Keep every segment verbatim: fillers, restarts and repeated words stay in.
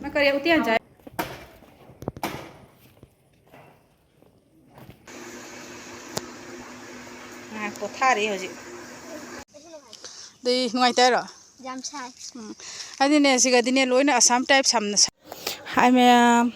ꯅꯪ ꯀꯔꯤ ꯎꯇꯤ ꯍꯥꯟ ꯆꯥꯏ? ꯉꯥꯏ ꯄꯣꯊꯥꯔꯤ ꯍꯧꯖꯤꯛ꯫ ꯑꯗꯩ ꯅꯨꯡꯉꯥꯏꯇꯦ ꯍꯥꯏꯔꯣ? ꯌꯥꯝ ꯁꯥꯏ꯫ ꯎꯝ꯫ ꯍꯥꯏꯗꯤꯅꯦ, ꯁꯤꯒꯗꯤꯅꯦ, ꯂꯣꯏꯅ ꯑꯁꯥꯝ type ꯁꯝꯅ ꯁꯥꯏ꯫ ꯍꯥꯏ ꯃꯌꯥꯝ,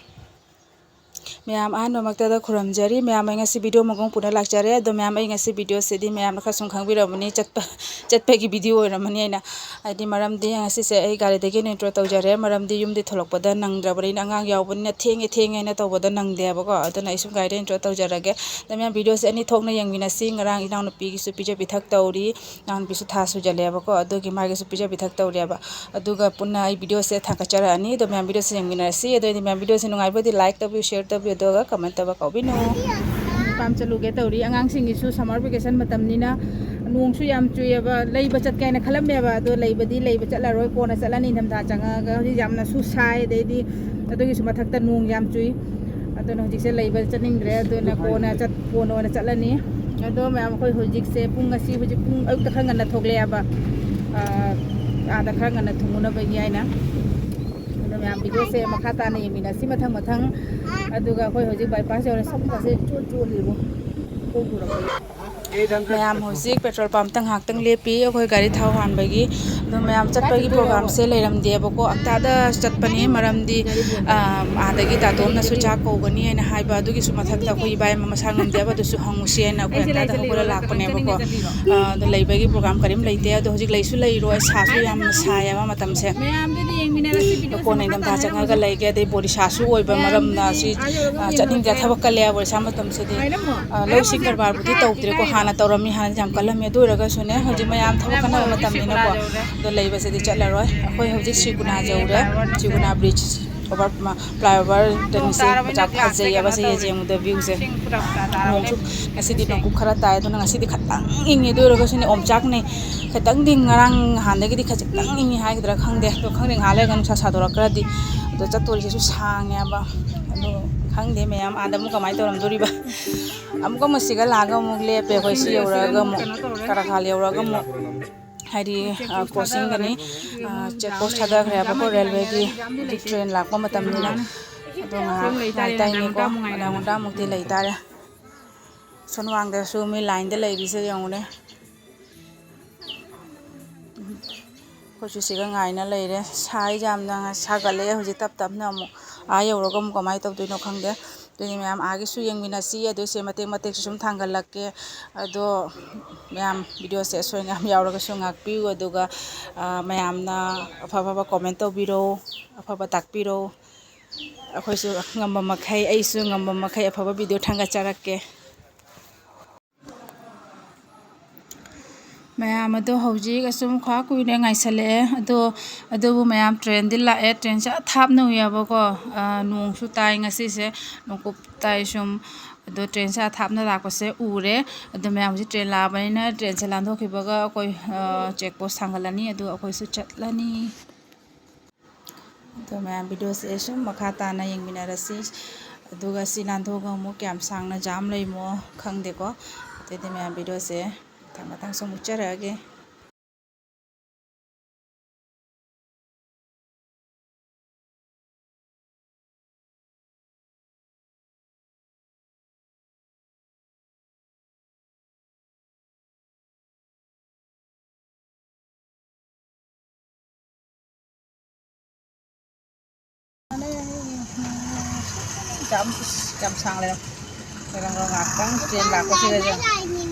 ꯃꯌꯥꯝ ꯑꯍꯥꯟꯕꯃꯛꯇꯗ ꯈꯨꯔꯨꯝꯖꯔꯤ꯫ ꯃꯌꯥꯝ, ꯑꯩ ꯉꯁꯤ video ꯃꯒꯣꯡ ꯄꯨꯅ ꯂꯥꯛꯆꯔꯦ꯫ ꯑꯗꯣ ꯃꯌꯥꯝ, ꯑꯩ ꯉꯁꯤ video ꯁꯤꯗꯤ ꯃꯌꯥꯝꯅ ꯈꯔ ꯁꯨꯝ ꯈꯪꯕꯤꯔꯝꯃꯅꯤ, ꯆꯠꯄ, ꯆꯠꯄꯒꯤ video ꯑꯣꯏꯔꯝꯃꯅꯤ ꯑꯩꯅ꯫ ꯍꯥꯏꯗꯤ ꯃꯔꯝꯗꯤ ꯉꯁꯤꯁꯦ ꯑꯩ ꯒꯥꯔꯤꯗꯒꯤ intro ꯇꯧꯖꯔꯦ꯫ ꯃꯔꯝꯗꯤ ꯌꯨꯝꯗꯤ ꯊꯣꯛꯂꯛꯄꯗ ꯅꯪꯗ꯭ꯔꯕꯅꯤꯅ, ꯑꯉꯥꯡ ꯌꯥꯎꯕꯅꯤꯅ ꯊꯦꯡꯉꯦ ꯊꯦꯡꯉꯦ ꯍꯥꯏꯅ ꯇꯧꯕꯗ ꯅꯪꯗꯦꯕꯀꯣ꯫ ꯑꯗꯨꯅ ꯑꯩ ꯁꯨꯝ ꯒꯥꯔꯤꯗ intro ꯇꯧꯖꯔꯒꯦ꯫ ꯑꯗꯣ ꯃꯌꯥꯝ, video ꯁꯦ ꯑꯅꯤ ꯊꯣꯛꯅ ꯌꯦꯡꯃꯤꯟꯅꯁꯤ꯫ ꯉꯔꯥꯡ ꯏꯅꯥꯎꯅꯨꯄꯤꯒꯤꯁꯨ ꯄꯤꯖ ꯄꯤꯊꯛ ꯇꯧꯔꯤ, ꯏꯅꯥꯎꯅꯨꯄꯤꯁꯨ ꯊꯥ ꯁꯨꯖꯜꯂꯦꯕꯀꯣ, ꯑꯗꯨꯒꯤ ꯃꯥꯒꯤꯁꯨ ꯄꯤꯖ ꯄꯤꯊꯛ ꯇꯧꯔꯤꯑꯕ꯫ ꯑꯗꯨꯒ ꯄꯨꯟꯅ ꯑꯩ video ꯁꯦ ꯊꯥꯒꯠꯆꯔꯛꯑꯅꯤ꯫ ꯑꯗꯣ ꯃꯌꯥꯝ, video ꯁꯦ ꯌꯦꯡꯃꯤꯟꯅꯔꯁꯤ꯫ ꯑꯗꯨ ꯑꯣꯏꯗꯤ ꯃꯌꯥꯝ, video ꯁꯦ ꯅꯨꯡꯉꯥꯏꯕ ꯑꯣꯏꯗꯤ like ꯇꯧꯕꯤꯌꯨ, share ꯇꯧꯕꯤꯌꯨ, ꯑꯗꯨꯒ comment ꯇꯧꯕ ꯀꯥꯎꯕꯤꯅꯨ꯫ ꯄꯥꯝ ꯆꯠꯂꯨꯒꯦ ꯇꯧꯔꯤ꯫ ꯑꯉꯥꯡꯁꯤꯡꯒꯤꯁꯨ summer vacation ꯃꯇꯝꯅꯤꯅ ꯅꯣꯡꯁꯨ ꯌꯥꯝ ꯆꯨꯏꯌꯦꯕ꯫ ꯂꯩꯕ ꯆꯠꯀꯦ ꯍꯥꯏꯅ ꯈꯜꯂꯝꯃꯦꯕ, ꯑꯗꯣ ꯂꯩꯕꯗꯤ ꯂꯩꯕ ꯆꯠꯂꯔꯣꯏ, ꯀꯣꯟꯅ ꯆꯠꯂꯅꯤ, ꯏꯪꯊꯝꯊꯥ ꯆꯪꯉꯛꯑꯒ꯫ ꯍꯧꯖꯤꯛ ꯌꯥꯝꯅꯁꯨ ꯁꯥꯏ, ꯑꯗꯩꯗꯤ ꯑꯗꯨꯒꯤꯁꯨ ꯃꯊꯛꯇ ꯅꯣꯡ ꯌꯥꯝ ꯆꯨꯏ꯫ ꯑꯗꯨꯅ ꯍꯧꯖꯤꯛꯁꯦ ꯂꯩꯕ ꯆꯠꯅꯤꯡꯗ꯭ꯔꯦ, ꯑꯗꯨꯅ ꯀꯣꯟꯅ ꯆꯠ-, ꯀꯣꯟꯅ ꯑꯣꯏꯅ ꯆꯠꯂꯅꯤ꯫ ꯑꯗꯣ ꯃꯌꯥꯝ, ꯑꯩꯈꯣꯏ ꯍꯧꯖꯤꯛꯁꯦ ꯄꯨꯡ, ꯉꯁꯤ ꯍꯧꯖꯤꯛ ꯄꯨꯡ ꯑꯌꯨꯛꯇ ꯈꯔ ꯉꯟꯅ ꯊꯣꯛꯂꯛꯑꯦꯕ, ꯑꯥ, ꯑꯥꯗ ꯈꯔ ꯉꯟꯅ ꯊꯨꯡꯉꯨꯅꯕꯒꯤ ꯍꯥꯏꯅ꯫ ꯑꯗꯣ ꯃꯌꯥꯝ, video ꯁꯦ ꯃꯈꯥ ꯇꯥꯅ ꯌꯦꯡꯃꯤꯟꯅꯁꯤ ꯃꯊꯪ ꯃꯊꯪ꯫ ꯑꯗꯨꯒ ꯑꯩꯈꯣꯏ ꯍꯧꯖꯤꯛ bypass ꯌꯧꯔꯦ꯫ ꯁꯝꯒꯁꯦ ꯏꯆꯣꯠ ꯆꯣꯠꯂꯤꯕꯣ, ꯀꯣꯛ ꯂꯨꯔꯛꯄꯒꯤ꯫ ꯃꯌꯥꯝ ꯍꯧꯖꯤꯛ petrol pump ꯇ ꯉꯥꯏꯍꯥꯛꯇꯪ ꯂꯦꯞꯄꯤ, ꯑꯩꯈꯣꯏ ꯒꯥꯔꯤ ꯊꯥꯎ ꯍꯥꯟꯕꯒꯤ꯫ ꯑꯗꯣ ꯃꯌꯥꯝ, ꯆꯠꯄꯒꯤ program ꯁꯦ ꯂꯩꯔꯝꯗꯦꯕꯀꯣ, ꯑꯛꯇꯥꯗ ꯆꯠꯄꯅꯤ꯫ ꯃꯔꯝꯗꯤ, ꯑ, ꯑꯥꯗꯒꯤ ꯗꯥꯇꯣꯝꯅꯁꯨ ꯆꯥꯛ ꯀꯧꯒꯅꯤ ꯍꯥꯏꯅ ꯍꯥꯏꯕ, ꯑꯗꯨꯒꯤꯁꯨ ꯃꯊꯛꯇ ꯑꯩꯈꯣꯏ ꯏꯕꯥꯏ ꯑꯃ ꯃꯁꯥ ꯉꯝꯗꯦꯕ, ꯑꯗꯨꯁꯨ ꯍꯪꯉꯨꯁꯤ ꯍꯥꯏꯅ ꯑꯩꯈꯣꯏ ꯑꯛꯇꯥꯗ ꯍꯧꯒꯠꯂ ꯂꯥꯛꯄꯅꯦꯕꯀꯣ꯫ ꯑ, ꯑꯗꯣ ꯂꯩꯕꯒꯤ program ꯀꯔꯤꯝ ꯂꯩꯇꯦ꯫ ꯑꯗꯣ ꯍꯧꯖꯤꯛ ꯂꯩꯁꯨ ꯂꯩꯔꯣꯏ, ꯁꯥꯁꯨ ꯌꯥꯝꯅ ꯁꯥꯏꯌꯦꯕ ꯃꯇꯝꯁꯦ꯫ ꯃꯌꯥꯝꯗꯨꯗꯤ ꯌꯦꯡꯃꯤꯟꯅꯔꯁꯤ, video ꯁꯦ ꯀꯣꯟꯅ ꯃꯈꯥ ꯏꯪꯊꯝꯊꯥ ꯇꯥꯅ ꯆꯪꯉꯒ ꯌꯦꯡꯉꯁꯤ꯫ ꯂꯩꯒꯦ, ꯑꯗꯩ ꯕꯣꯔꯤꯁꯥꯁꯨ ꯑꯣꯏꯕ ꯃꯔꯝꯅ ꯁꯤ, ꯑ, ꯆꯠꯅꯤꯡꯗꯦ꯫ ꯊꯕꯛ ꯀꯜꯂꯦ ꯕꯣꯔꯤꯁꯥ ꯃꯇꯝꯁꯤꯗꯤ꯫ ꯑ, ꯂꯧꯁꯤꯡ ꯀꯔꯕꯥꯔꯕꯨꯗꯤ ꯇꯧꯗ꯭ꯔꯦꯀꯣ, ꯍꯥꯟꯅ ꯇꯧꯔꯝꯃꯤ, ꯍꯥꯟꯅꯗꯤ ꯌꯥꯝ ꯀꯜꯂꯝꯃꯤ꯫ ꯑꯗꯨ ꯑꯣꯏꯔꯒꯁꯨꯅꯦ, ꯍꯧꯖꯤꯛ ꯃꯌꯥꯝ ꯊꯕꯛ ꯀꯟꯅꯕ ꯃꯇꯝꯅꯤꯅꯀꯣ꯫ ꯑꯗꯣ ꯂꯩꯕꯁꯤꯗꯤ ꯆꯠꯂꯔꯣꯏ꯫ ꯑꯩꯈꯣꯏ ꯍꯧꯖꯤꯛ ꯁꯤꯒꯨꯅꯥ ꯌꯧꯔꯦ, ꯁꯤꯒꯨꯅꯥ bridge over, ꯃ-, flyover ꯇꯅꯤꯁꯦ꯫ ꯃꯆꯥ ꯐꯖꯩꯌꯦꯕ ꯁꯤ ꯌꯦꯡꯕꯗ view ꯁꯦ꯫ ꯅꯣꯡꯁꯨ ꯉꯁꯤꯗꯤ ꯅꯣꯡꯀꯨꯞ ꯈꯔ ꯇꯥꯏ, ꯑꯗꯨꯅ ꯉꯁꯤꯗꯤ ꯈꯤꯇꯪ ꯏꯪꯉꯤ꯫ ꯑꯗꯨ ꯑꯣꯏꯔꯒꯁꯨꯅꯦ, ꯑꯣꯝꯆꯥꯛꯅꯩ꯫ ꯈꯤꯇꯪꯗꯤ ꯉꯔꯥꯡ ꯅꯍꯥꯟꯗꯒꯤꯗꯤ ꯈꯖꯤꯛꯇꯪ ꯏꯪꯉꯤ ꯍꯥꯏꯒꯗ꯭ꯔꯥ ꯈꯪꯗꯦ꯫ ꯑꯗꯣ ꯈꯪꯗꯦ, ꯉꯥꯏꯍꯥꯛ ꯂꯩꯔꯒ ꯅꯨꯡꯁꯥ ꯁꯥꯗꯣꯔꯛꯈ꯭ꯔꯗꯤ꯫ ꯑꯗꯣ ꯆꯠꯇꯣꯔꯤꯁꯤꯁꯨ ꯁꯥꯡꯉꯦꯕ꯫ ꯑꯗꯣ ꯈꯪꯗꯦ ꯃꯌꯥꯝ, ꯑꯥꯗ ꯑꯃꯨꯛ ꯀꯃꯥꯏꯅ ꯇꯧꯔꯝꯗꯣꯔꯤꯕ꯫ ꯑꯃꯨꯛꯀ ꯑꯃꯨꯛ ꯁꯤꯒ ꯂꯥꯛꯑꯒ ꯑꯃꯨꯛ ꯂꯦꯞꯄꯦ ꯑꯩꯈꯣꯏ꯫ ꯁꯤ ꯌꯧꯔꯛꯑꯒ ꯑꯃꯨꯛ ꯀꯔꯥꯈꯥꯜ ꯌꯧꯔꯛꯑꯒ ꯑꯃꯨꯛ ꯍꯥꯏꯗꯤ, ꯑ, ꯀ꯭ꯔꯣꯁꯤꯡꯗꯅꯤ꯫ ꯑ, ꯆꯦꯛ ꯄꯣꯁ ꯊꯥꯗꯈ꯭ꯔꯦꯕꯀꯣ, ꯔꯦꯜꯋꯦꯒꯤ꯫ ꯍꯧꯖꯤꯛ ꯇ꯭ꯔꯦꯟ ꯂꯥꯛꯄ ꯃꯇꯝꯅꯤꯅ꯫ ꯑꯗꯣ ꯉꯥꯏꯍꯥꯛ ꯉꯥꯏꯇꯥꯏꯅꯦꯀꯣ, ꯑꯗꯥꯏ ꯉꯟꯇꯥꯃꯨꯛꯇꯤ ꯂꯩꯇꯥꯔꯦ꯫ ꯁꯣꯟꯋꯥꯡꯗꯁꯨ ꯃꯤ ꯂꯥꯏꯟꯗ ꯂꯩꯔꯤꯁꯦ ꯌꯦꯡꯉꯨꯅꯦ꯫ ꯑꯩꯈꯣꯏꯁꯨ ꯁꯤꯒ ꯉꯥꯏꯅ ꯂꯩꯔꯦ꯫ ꯁꯥꯏ ꯌꯥꯝꯅ, ꯁꯥꯒꯠꯂꯛꯑꯦ ꯍꯧꯖꯤꯛ ꯇꯞ ꯇꯞꯅ ꯑꯃꯨꯛ꯫ ꯑꯥ ꯌꯧꯔꯒ ꯑꯃꯨꯛ ꯀꯃꯥꯏꯅ ꯇꯧꯗꯣꯏꯅꯣ ꯈꯪꯗꯦ꯫ ꯑꯗꯨꯏꯅꯦ ꯃꯌꯥꯝ ꯑꯥꯒꯤꯁꯨ ꯌꯦꯡꯃꯤꯟꯅꯁꯤ꯫ ꯑꯗꯨꯏꯁꯦ ꯃꯇꯦꯛ ꯃꯇꯦꯛꯁꯨ ꯁꯨꯝ ꯊꯥꯡꯒꯠꯂꯛꯀꯦ꯫ ꯑꯗꯣ ꯃꯌꯥꯝ ꯚꯤꯗꯤꯑꯣꯁꯦ ꯑꯁꯣꯏ ꯑꯉꯥꯝ ꯌꯥꯎꯔꯒꯁꯨ ꯉꯥꯛꯄꯤꯌꯨ꯫ ꯑꯗꯨꯒ, ꯑ, ꯃꯌꯥꯝꯅ ꯑꯐ ꯑꯐꯕ ꯀꯣꯃꯦꯟ ꯇꯧꯕꯤꯔꯣ, ꯑꯐꯕ ꯇꯥꯛꯄꯤꯔꯣ꯫ ꯑꯩꯈꯣꯏꯁꯨ ꯉꯝꯕ ꯃꯈꯩ, ꯑꯩꯁꯨ ꯉꯝꯕ ꯃꯈꯩ ꯑꯐꯕ ꯚꯤꯗꯤꯑꯣ ꯊꯥꯡꯒꯠꯆꯔꯛꯀꯦ꯫ ꯃꯌꯥꯝ ꯑꯗꯣ ꯍꯧꯖꯤꯛ ꯑꯁꯨꯝ ꯈ꯭ꯋꯥ ꯀꯨꯏꯅ ꯉꯥꯏꯁꯜꯂꯛꯑꯦ꯫ ꯑꯗꯣ, ꯑꯗꯨꯕꯨ ꯃꯌꯥꯝ ꯇ꯭ꯔꯦꯟꯗꯤ ꯂꯥꯛꯑꯦ꯫ ꯇ꯭ꯔꯦꯟꯁꯦ ꯑꯥ ꯊꯥꯞꯅ ꯎꯏꯌꯦꯕꯀꯣ꯫ ꯑ, ꯅꯣꯡꯁꯨ ꯇꯥꯏ ꯉꯁꯤꯁꯦ, ꯅꯣꯡꯀꯨꯞ ꯇꯥꯏ ꯁꯨꯝ꯫ ꯑꯗꯣ ꯇ꯭ꯔꯦꯟꯁꯦ ꯑꯥ ꯊꯥꯞꯅ ꯂꯥꯛꯄꯁꯦ ꯎꯔꯦ꯫ ꯑꯗꯣ ꯃꯌꯥꯝ ꯍꯧꯖꯤꯛ ꯇ꯭ꯔꯦꯟ ꯂꯥꯛꯑꯕꯅꯤꯅ ꯇ꯭ꯔꯦꯟꯁꯦ ꯂꯥꯟꯊꯣꯛꯈꯤꯕꯒ ꯑꯩꯈꯣꯏ, ꯑ, ꯆꯦꯛ ꯄꯣꯁ ꯊꯥꯡꯒꯠꯂꯅꯤ꯫ ꯑꯗꯨꯒ ꯑꯩꯈꯣꯏꯁꯨ ꯆꯠꯂꯅꯤ꯫ ꯑꯗꯣ ꯃꯌꯥꯝ ꯚꯤꯗꯤꯑꯣꯁꯦ ꯁꯨꯝ ꯃꯈꯥ ꯇꯥꯅ ꯌꯦꯡꯃꯤꯟꯅꯔꯁꯤ꯫ ꯑꯗꯨꯒ ꯁꯤ ꯂꯥꯟꯊꯣꯛꯑꯒ ꯑꯃꯨꯛ ꯀꯌꯥꯝ ꯁꯥꯡꯅ ꯖꯥꯝ ꯂꯩꯃꯣ ꯈꯪꯗꯦꯀꯣ꯫ ꯑꯗꯨꯗꯤ ꯃꯌꯥꯝ ꯚꯤꯗꯤꯑꯣꯁꯦ ꯃꯊꯪ ꯃꯊꯪ ꯁꯨꯝ ꯎꯠꯆꯔꯛꯑꯒꯦ꯫ ꯌꯥꯝ, ꯌꯥꯝ ꯁꯥꯡ ꯂꯩꯔꯝ-, ꯂꯩꯔꯝꯃꯣ ꯉꯥꯛꯇꯪ ꯇ꯭ꯔꯦꯟ ꯂꯥꯛꯄꯁꯤꯗ꯫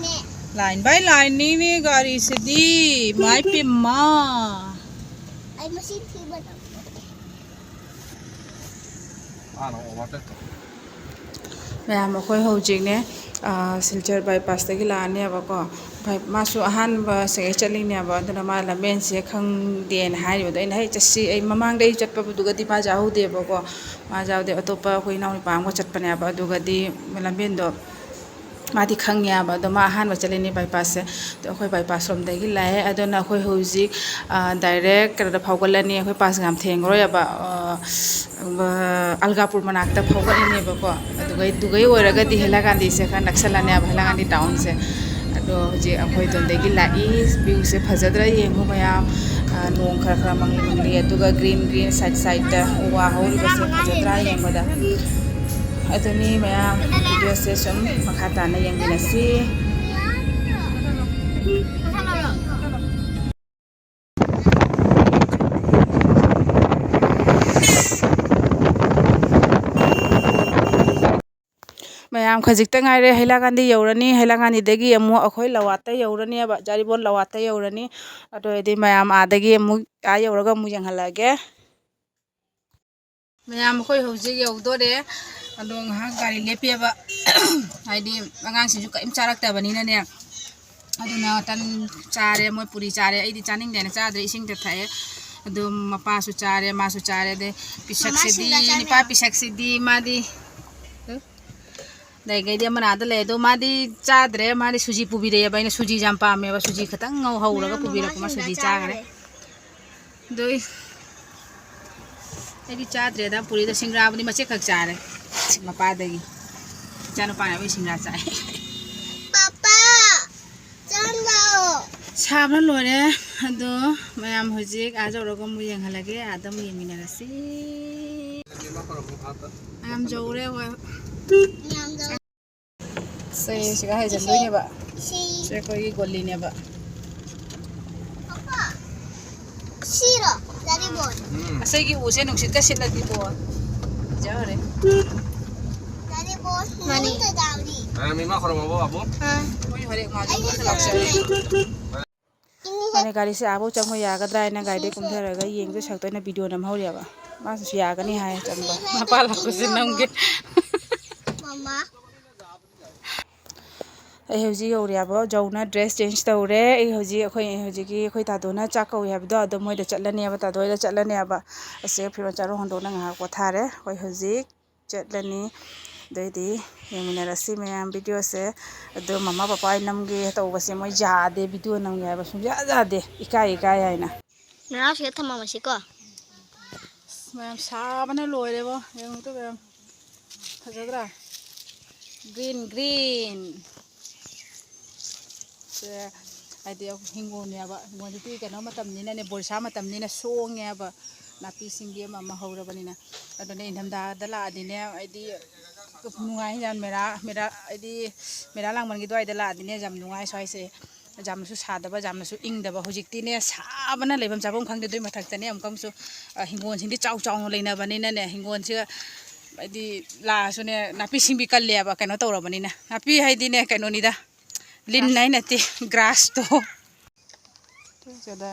ꯂꯥꯏꯟ ꯕꯥꯏ ꯂꯥꯏꯟꯅꯤꯅꯦ ꯒꯥꯔꯤꯁꯤꯗꯤ, ꯃꯥꯏ ꯄꯦꯝꯃ꯫ ꯑꯩ ꯃꯁꯤꯡ ꯊꯤꯕ ꯇꯝꯃꯦ꯫ ꯃꯌꯥꯝ, ꯑꯩꯈꯣꯏ ꯍꯧꯖꯤꯛꯅꯦ, ꯑ, ꯁꯤꯜꯆꯔ ꯕꯥꯏꯄꯥꯁꯇꯒꯤ ꯂꯥꯛꯑꯅꯦꯕꯀꯣ꯫ ꯕꯥꯏ-, ꯃꯥꯁꯨ ꯑꯍꯥꯟꯕ ꯁꯤꯗꯒꯤ ꯆꯠꯂꯤꯅꯦꯕ, ꯑꯗꯨꯅ ꯃꯥ ꯂꯝꯕꯦꯟꯁꯦ ꯈꯪꯗꯦꯅ ꯍꯥꯏꯔꯤꯕꯗꯣ ꯑꯩꯅ, "ꯍꯦ, ꯆꯠꯁꯤ, ꯑꯩ ꯃꯃꯥꯡꯗ ꯑꯩ ꯆꯠꯄꯗꯨꯒꯗꯤ ꯃꯥꯁꯦ ꯌꯥꯎꯍꯧꯗꯦꯕꯀꯣ, ꯃꯥꯁꯦ ꯌꯥꯎꯗꯦ, ꯑꯇꯣꯞꯄ ꯑꯩꯈꯣꯏ ꯏꯅꯥꯎꯅꯨꯄꯥ ꯑꯃꯒ ꯆꯠꯄꯅꯦꯕ, ꯑꯗꯨꯒꯗꯤ ꯂꯝꯕꯦꯟꯗꯣ ꯃꯥꯗꯤ ꯈꯪꯉꯦꯕ, ꯑꯗꯣ ꯃꯥ ꯑꯍꯥꯟꯕ ꯆꯠꯂꯤꯅꯦ ꯕꯥꯏꯄꯥꯁꯁꯦ꯫ ꯑꯗꯣ ꯑꯩꯈꯣꯏ ꯕꯥꯏꯄꯥꯁ ꯔꯣꯝꯗꯒꯤ ꯂꯥꯛꯑꯦ꯫ ꯑꯗꯨꯅ ꯑꯩꯈꯣꯏ ꯍꯧꯖꯤꯛ, ꯑ, ꯗꯥꯏꯔꯦꯛ ꯀꯩꯅꯣꯗ ꯐꯥꯎꯒꯠꯂꯅꯤ꯫ ꯑꯩꯈꯣꯏ ꯄꯥꯁ ꯌꯥꯝ ꯊꯦꯡꯉꯔꯣꯏꯕ, ꯑ, ꯑ, ꯑꯜꯒꯥꯄꯨꯔ ꯃꯅꯥꯛꯇ ꯐꯥꯎꯒꯠꯂꯅꯦꯕꯀꯣ꯫ ꯑꯗꯨꯒꯩ, ꯑꯗꯨꯒꯩ ꯑꯣꯏꯔꯒꯗꯤ ꯍꯩꯂꯥꯀꯥꯟꯗꯤꯁꯦ ꯈꯔ ꯅꯛꯁꯜꯂꯅꯦꯕ, ꯍꯩꯂꯥꯀꯥꯟꯗꯤ ꯇꯥꯎꯟꯁꯦ꯫ ꯑꯗꯣ ꯍꯧꯖꯤꯛ ꯑꯩꯈꯣꯏ ꯑꯗꯣꯝꯗꯒꯤ ꯂꯥꯛꯏ꯫ Viewꯁꯦ ꯐꯖꯗ꯭ꯔꯥ ꯌꯦꯡꯉꯨ ꯃꯌꯥꯝ꯫ ꯑ, ꯅꯣꯡ ꯈꯔ ꯈꯔ ꯃꯪꯂꯤ ꯃꯪꯂꯤ, ꯑꯗꯨꯒ green green side sideꯇ ꯎ ꯋꯥ ꯍꯧꯔꯤꯕꯁꯦ ꯐꯖꯗ꯭ꯔꯥ ꯌꯦꯡꯕꯗ꯫ ꯑꯗꯨꯅꯤ ꯃꯌꯥꯝ, videoꯁꯦ ꯁꯨꯝ ꯃꯈꯥ ꯇꯥꯅ ꯌꯦꯡꯃꯤꯟꯅꯁꯤ꯫ ꯃꯌꯥꯝ ꯈꯖꯤꯛꯇ ꯉꯥꯏꯔꯦ, ꯍꯩꯂꯥꯀꯥꯟꯗꯤ ꯌꯧꯔꯅꯤ꯫ ꯍꯩꯂꯥꯀꯥꯟꯗꯤꯗꯒꯤ ꯑꯃꯨꯛ ꯑꯩꯈꯣꯏ ꯂꯋꯥꯠꯇ ꯌꯧꯔꯅꯦꯕ, ꯖꯥꯔꯤꯕꯣꯟ ꯂꯋꯥꯠꯇ ꯌꯧꯔꯅꯤ꯫ ꯑꯗꯨ ꯑꯣꯏꯔꯗꯤ ꯃꯌꯥꯝ ꯑꯥꯗꯒꯤ ꯑꯃꯨꯛ, ꯑꯥ ꯌꯧꯔꯒ ꯑꯃꯨꯛ ꯌꯦꯡꯍꯜꯂꯛꯑꯒꯦ꯫ ꯃꯌꯥꯝ ꯑꯩꯈꯣꯏ ꯍꯧꯖꯤꯛ ꯌꯧꯗꯣꯔꯦ꯫ ꯑꯗꯣ ꯉꯥꯏꯍꯥꯛ ꯒꯥꯔꯤ ꯂꯦꯞꯄꯦꯕ꯫ ꯍꯥꯏꯗꯤ ꯑꯉꯥꯡꯁꯤꯡꯁꯨ ꯀꯔꯤꯝ ꯆꯥꯔꯛꯇꯕꯅꯤꯅꯅꯦ꯫ ꯑꯗꯨꯅ ꯇꯟ ꯆꯥꯔꯦ, ꯃꯣꯏ ꯄꯨꯔꯤ ꯆꯥꯔꯦ꯫ ꯑꯩꯗꯤ ꯆꯥꯅꯤꯡꯗꯦꯅ ꯆꯥꯗ꯭ꯔꯦ, ꯏꯁꯤꯡꯗ ꯊꯛꯑꯦ꯫ ꯑꯗꯨ ꯃꯄꯥꯁꯨ ꯆꯥꯔꯦ, ꯃꯥꯁꯨ ꯆꯥꯔꯦ꯫ ꯑꯗꯩ ꯄꯤꯁꯛꯁꯤꯗꯤ, ꯃꯃꯥꯁꯤꯡꯒ ꯆꯥꯅꯤ꯫ ꯅꯤꯄꯥ ꯄꯤꯁꯛꯁꯤꯗꯤ ꯃꯥꯗꯤ, ꯑꯗꯩꯈꯩꯗꯤ ꯑꯃꯅ ꯑꯥꯗ ꯂꯩ꯫ ꯑꯗꯣ ꯃꯥꯗꯤ ꯆꯥꯗ꯭ꯔꯦ, ꯃꯥꯗꯤ ꯁꯨꯖꯤ ꯄꯨꯕꯤꯔꯛꯑꯦꯕ꯫ ꯑꯩꯅ ꯁꯨꯖꯤꯁꯦ ꯌꯥꯝ ꯄꯥꯝꯃꯦꯕ, ꯁꯨꯖꯤ ꯈꯛꯇꯪ ꯉꯧ ꯍꯧꯔꯒ ꯃꯌꯥꯝ ꯄꯨꯕꯤꯔꯛꯄ, ꯃꯥ ꯃꯃꯥꯁꯤꯡꯒ ꯁꯨꯖꯤ ꯆꯥꯈ꯭ꯔꯦ꯫ ꯆꯥꯈ꯭ꯔꯦ꯫ ꯑꯗꯨ ꯑꯩ, ꯑꯩꯗꯤ ꯆꯥꯗ꯭ꯔꯦꯗ ꯄꯨꯔꯤꯗ, ꯁꯤꯡꯒ꯭ꯔꯥꯕꯨꯗꯤ ꯃꯆꯦꯠ ꯈꯛ ꯆꯥꯔꯦ꯫ ꯃꯄꯥꯗꯒꯤ꯫ ꯏꯆꯥꯅꯨꯄꯥꯅ ꯑꯩꯈꯣꯏ ꯁꯤꯡꯒ꯭ꯔꯥ ꯆꯥꯏ꯫ ꯄꯥꯄꯥ, ꯆꯥꯔꯣ꯫ ꯁꯥꯕꯅ ꯂꯣꯏꯔꯦ꯫ ꯑꯗꯣ ꯃꯌꯥꯝ ꯍꯧꯖꯤꯛ ꯑꯥ ꯌꯧꯔꯒ ꯑꯃꯨꯛ ꯌꯦꯡꯍꯜꯂꯒꯦ, ꯑꯥꯗ ꯑꯃꯨꯛ ꯌꯦꯡꯃꯤꯟꯅꯔꯁꯤ꯫ ꯃꯌꯥꯝ ꯌꯧꯔꯦ ꯑꯩꯈꯣꯏ꯫ ꯃꯌꯥꯝ ꯌꯧꯔꯦ꯫ ꯁꯦ, ꯁꯤꯒ ꯍꯥꯏꯖꯟꯗꯣꯏꯅꯦꯕ꯫ ꯁꯤ꯫ ꯁꯤ ꯑꯩꯈꯣꯏꯒꯤ ꯒꯣꯂꯤꯅꯦꯕ꯫ ꯄꯥꯄꯥ, ꯁꯤꯔꯣ? ꯗꯥꯗꯤ ꯕꯣꯏ꯫ ꯎꯝ꯫ ꯑꯁꯤꯒꯤ ꯎꯁꯦ ꯅꯨꯡꯁꯤꯠꯀ ꯁꯤꯠꯂꯗꯤꯀꯣ, ꯐꯖꯈ꯭ꯔꯦ꯫ ꯗꯥꯗꯤ ꯕꯣꯏ, ꯃꯥꯅꯤ꯫ ꯅꯪ ꯀꯩꯗꯧꯔꯤ? ꯑ, ꯃꯤ ꯃꯥ ꯈꯣꯏꯔꯝꯃꯕꯣ, ꯑꯕꯣ? ꯑ꯫ ꯃꯣꯏ ꯍꯣꯔꯦꯟ ꯉꯥꯏꯕ ꯑꯩꯁꯨ ꯂꯥꯛꯆꯔꯦ꯫ ꯈꯣꯏꯔꯝꯃꯦ꯫ ꯃꯥꯅꯦ, ꯒꯥꯔꯤꯁꯦ ꯑꯥꯕꯧ ꯆꯪꯉꯨ ꯌꯥꯒꯗ꯭ꯔꯥ ꯍꯥꯏꯅ ꯒꯥꯔꯤꯗꯩ ꯀꯨꯝꯊꯔꯒ ꯌꯦꯡꯗꯣꯏ ꯁꯛꯇꯣꯏꯅ ꯚꯤꯗꯤꯑꯣ ꯅꯝꯍꯧꯔꯤꯕ꯫ ꯃꯥꯁꯨ ꯌꯥꯒꯅꯤ ꯍꯥꯏ ꯆꯪꯕ꯫ ꯃꯄꯥ ꯂꯥꯛꯄꯁꯦ ꯅꯝꯒꯦ꯫ ꯃꯃꯥ꯫ ꯑꯩ ꯍꯧꯖꯤꯛ ꯌꯧꯔꯦꯕ꯫ ꯖꯧꯅ dress change ꯇꯧꯔꯦ꯫ ꯑꯩ ꯍꯧꯖꯤꯛ ꯑꯩꯈꯣꯏ, ꯍꯧꯖꯤꯛꯀꯤ ꯑꯩꯈꯣꯏ ꯇꯥꯗꯣꯅ ꯆꯥꯛ ꯀꯧꯏ ꯍꯥꯏꯕꯗꯣ, ꯑꯗꯣ ꯃꯣꯏꯗ ꯆꯠꯂꯅꯦꯕ, ꯇꯥꯗꯣ ꯍꯣꯏꯗ ꯆꯠꯂꯅꯦꯕ꯫ ꯑꯁꯤꯒ ꯐꯤꯔꯣꯜ ꯆꯥꯔꯣꯟ ꯍꯣꯡꯗꯣꯛꯅ ꯉꯥꯏꯍꯥꯛ ꯄꯣꯊꯥꯔꯦ꯫ ꯑꯩꯈꯣꯏ ꯍꯧꯖꯤꯛ ꯆꯠꯂꯅꯤ꯫ ꯑꯗꯨꯑꯣꯏꯗꯤ ꯌꯦꯡꯃꯤꯟꯅꯔꯁꯤ ꯃꯌꯥꯝ ꯚꯤꯗꯤꯑꯣꯁꯦ꯫ ꯑꯗꯣ ꯃꯃꯥ ꯄꯄꯥ ꯍꯣꯏ ꯅꯝꯒꯦ ꯇꯧꯕꯁꯦ ꯃꯣꯏ ꯌꯥꯗꯦ, ꯚꯤꯗꯤꯑꯣ ꯅꯝꯒꯦ ꯍꯥꯏꯕ ꯁꯨꯡꯌꯥ ꯌꯥꯗꯦ, ꯏꯀꯥꯏ ꯏꯀꯥꯏ ꯍꯥꯏꯅ꯫ ꯅꯅꯥꯎ ꯁꯤꯗ ꯊꯝꯃꯝꯃꯁꯤꯀꯣ꯫ ꯑꯁ, ꯃꯌꯥꯝ ꯁꯥꯕꯅ ꯂꯣꯏꯔꯦꯕꯣ꯫ ꯌꯦꯡꯉꯨꯇꯣ ꯃꯌꯥꯝ꯫ ꯐꯖꯗ꯭ꯔꯥ? Green, green꯫ ꯍꯥꯏꯗꯤ ꯍꯤꯡꯒꯣꯜꯅꯦꯕ, ꯍꯤꯡꯒꯣꯜꯗꯨꯗꯤ ꯀꯩꯅꯣ ꯃꯇꯝꯅꯤꯅꯅꯦ, ꯕꯣꯔꯤꯁꯥ ꯃꯇꯝꯅꯤꯅ ꯁꯣꯡꯉꯦꯕ, ꯅꯥꯄꯤ ꯁꯤꯡꯕꯤ ꯑꯃ ꯑꯃ ꯍꯧꯔꯕꯅꯤꯅ꯫ ꯑꯗꯨꯅ ꯏꯪꯊꯝꯊꯥꯗ ꯂꯥꯛꯑꯗꯤꯅꯦ, ꯍꯥꯏꯗꯤ ꯅꯨꯡꯉꯥꯏ, ꯌꯥꯝ ꯃꯦꯔꯥ ꯃꯦꯔꯥ ꯍꯥꯏꯗꯤ ꯃꯦꯔꯥ ꯂꯥꯡꯕꯟꯒꯤ ꯑꯗꯨꯋꯥꯏꯗ ꯂꯥꯛꯑꯗꯤꯅꯦ ꯌꯥꯝ ꯅꯨꯡꯉꯥꯏ꯫ ꯁ꯭ꯋꯥꯏꯁꯦ ꯌꯥꯝꯅꯁꯨ ꯁꯥꯗꯕ, ꯌꯥꯝꯅꯁꯨ ꯏꯪꯗꯕ꯫ ꯍꯧꯖꯤꯛꯇꯤꯅꯦ ꯁꯥꯕꯅ ꯂꯩꯐꯝ ꯆꯥꯐꯝ ꯈꯪꯗꯦ꯫ ꯑꯗꯨꯏ ꯃꯊꯛꯇꯅꯦ ꯑꯃꯨꯛꯀ ꯑꯃꯨꯛꯁꯨ, ꯑ, ꯍꯤꯡꯒꯣꯜꯁꯤꯡꯗꯤ ꯆꯥꯎ ꯆꯥꯎꯅ ꯂꯩꯅꯕꯅꯤꯅꯅꯦ, ꯍꯤꯡꯒꯣꯜꯁꯤꯒ ꯍꯥꯏꯗꯤ ꯂꯥꯛꯑꯁꯨꯅꯦ ꯅꯥꯄꯤ ꯁꯤꯡꯕꯤ ꯀꯜꯂꯦꯕ, ꯀꯩꯅꯣ ꯇꯧꯔꯕꯅꯤꯅ꯫ ꯅꯥꯄꯤ ꯍꯥꯏꯗꯤꯅꯦ ꯀꯩꯅꯣꯅꯤꯗ, ꯂꯤꯟ ꯍꯥꯏ ꯅꯠꯇꯦ, ꯒ꯭ꯔꯥꯁꯇꯣ꯫ ꯁꯤꯗ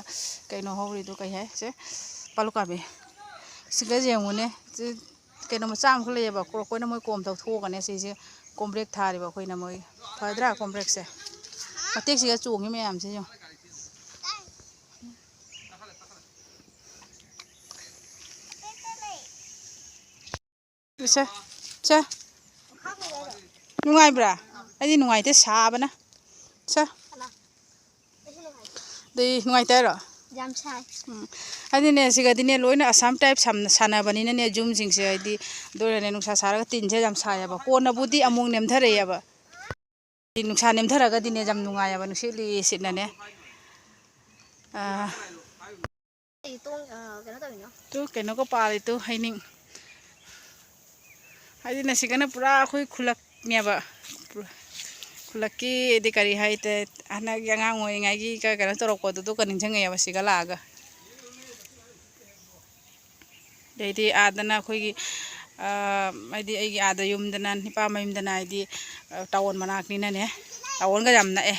ꯀꯩꯅꯣ ꯍꯧꯔꯤꯗꯣ ꯀꯩ ꯍꯥꯏ? ꯁꯦ, ꯄꯥꯂꯨꯀꯥꯕꯤ꯫ ꯁꯤꯒ ꯌꯦꯡꯉꯨꯅꯦ꯫ ꯁꯤ ꯀꯩꯅꯣ ꯃꯆꯥ ꯑꯃꯈꯛ ꯂꯩꯌꯦꯕ, ꯀ꯭ꯔꯣꯀꯣꯏꯅ ꯃꯣꯏ ꯀꯣꯝ ꯇꯧꯊꯣꯛꯑꯒꯅꯦ ꯁꯤꯁꯦ ꯀꯣꯝꯕ꯭ꯔꯦꯛ ꯊꯥꯔꯤꯕ ꯑꯩꯈꯣꯏꯅ ꯃꯣꯏ꯫ ꯐꯗ꯭ꯔꯥ ꯀꯣꯝꯕ꯭ꯔꯦꯛꯁꯦ? ꯃꯇꯦꯛꯁꯤꯒ ꯆꯣꯡꯉꯤ ꯃꯌꯥꯝꯁꯦ ꯌꯦꯡꯉꯨ꯫ ꯁꯦ, ꯁꯦ꯫ ꯅꯨꯡꯉꯥꯏꯕ꯭ꯔꯥ? ꯑꯩꯗꯤ ꯅꯨꯡꯉꯥꯏꯇꯦ ꯁꯥꯕꯅ꯫ ꯁꯦ꯫ ꯑꯗꯨꯗꯤ ꯅꯨꯡꯉꯥꯏꯇꯦ ꯍꯥꯏꯔꯣ? ꯌꯥꯝ ꯁꯥꯏ꯫ ꯎꯝ꯫ ꯍꯥꯏꯗꯤꯅꯦ, ꯁꯤꯒꯗꯤꯅꯦ, ꯂꯣꯏꯅ ꯑꯁꯥꯝ ꯇꯥꯏꯞ ꯁꯝ-, ꯁꯥꯟꯅꯕꯅꯤꯅꯅꯦ, ꯖꯨꯝꯁꯤꯡꯁꯦ, ꯍꯥꯏꯗꯤ, ꯑꯗꯨ ꯑꯣꯏꯔꯅꯦ, ꯅꯨꯡꯁꯥ ꯁꯥꯔꯒ ꯇꯤꯟꯁꯦ ꯌꯥꯝ ꯁꯥꯏꯌꯦꯕ꯫ ꯀꯣꯟꯅꯕꯨꯗꯤ ꯑꯃꯨꯛ ꯅꯦꯝꯊꯔꯛꯑꯦꯕ꯫ ꯅꯨꯡꯁꯥ ꯅꯦꯝꯊꯔꯒꯗꯤꯅꯦ, ꯌꯥꯝ ꯅꯨꯡꯉꯥꯏꯌꯦꯕ, ꯅꯨꯡꯁꯤꯠ ꯂꯤꯔꯤ ꯁꯤꯠꯅꯅꯦ꯫ ꯑꯥ, ꯑꯩ ꯇꯣꯡ-, ꯑ, ꯀꯩꯅꯣ ꯇꯧꯔꯤꯅꯣ? ꯇꯨ ꯀꯩꯅꯣꯒ ꯄꯥꯜꯂꯤ ꯇꯨ ꯍꯩꯅꯤꯡ꯫ ꯍꯥꯏꯗꯤ ꯅꯁꯤꯒꯅ ꯄꯨꯔꯥ ꯑꯩꯈꯣꯏ ꯈꯨꯜꯂꯛꯅꯦꯕ꯫ ꯈꯨꯜꯂꯛꯀꯤ ꯍꯥꯏꯗꯤ ꯀꯔꯤ ꯍꯥꯏꯇꯥꯔꯦ, ꯍꯟꯗꯛꯀꯤ ꯑꯉꯥꯡ ꯑꯣꯏꯔꯤꯉꯩꯒꯤ ꯀ-, ꯀꯩꯅꯣ ꯇꯧꯔꯛꯄꯗꯨꯗꯨꯒ ꯅꯤꯡꯁꯤꯡꯉꯛꯑꯦꯕ ꯁꯤꯒ ꯂꯥꯛꯑꯒ꯫ ꯑꯗꯩꯗꯤ ꯑꯥꯗꯅ ꯑꯩꯈꯣꯏꯒꯤ, ꯑ, ꯍꯥꯏꯗꯤ ꯑꯩꯒꯤ ꯑꯥꯗ ꯌꯨꯝꯗꯅ, ꯅꯤꯄꯥ ꯃꯌꯨꯝꯗꯅ ꯍꯥꯏꯗꯤ, ꯑ, ꯇꯥꯎꯟ ꯃꯅꯥꯛꯅꯤꯅꯅꯦ, ꯇꯥꯎꯟꯒ ꯌꯥꯝ ꯅꯛꯑꯦ꯫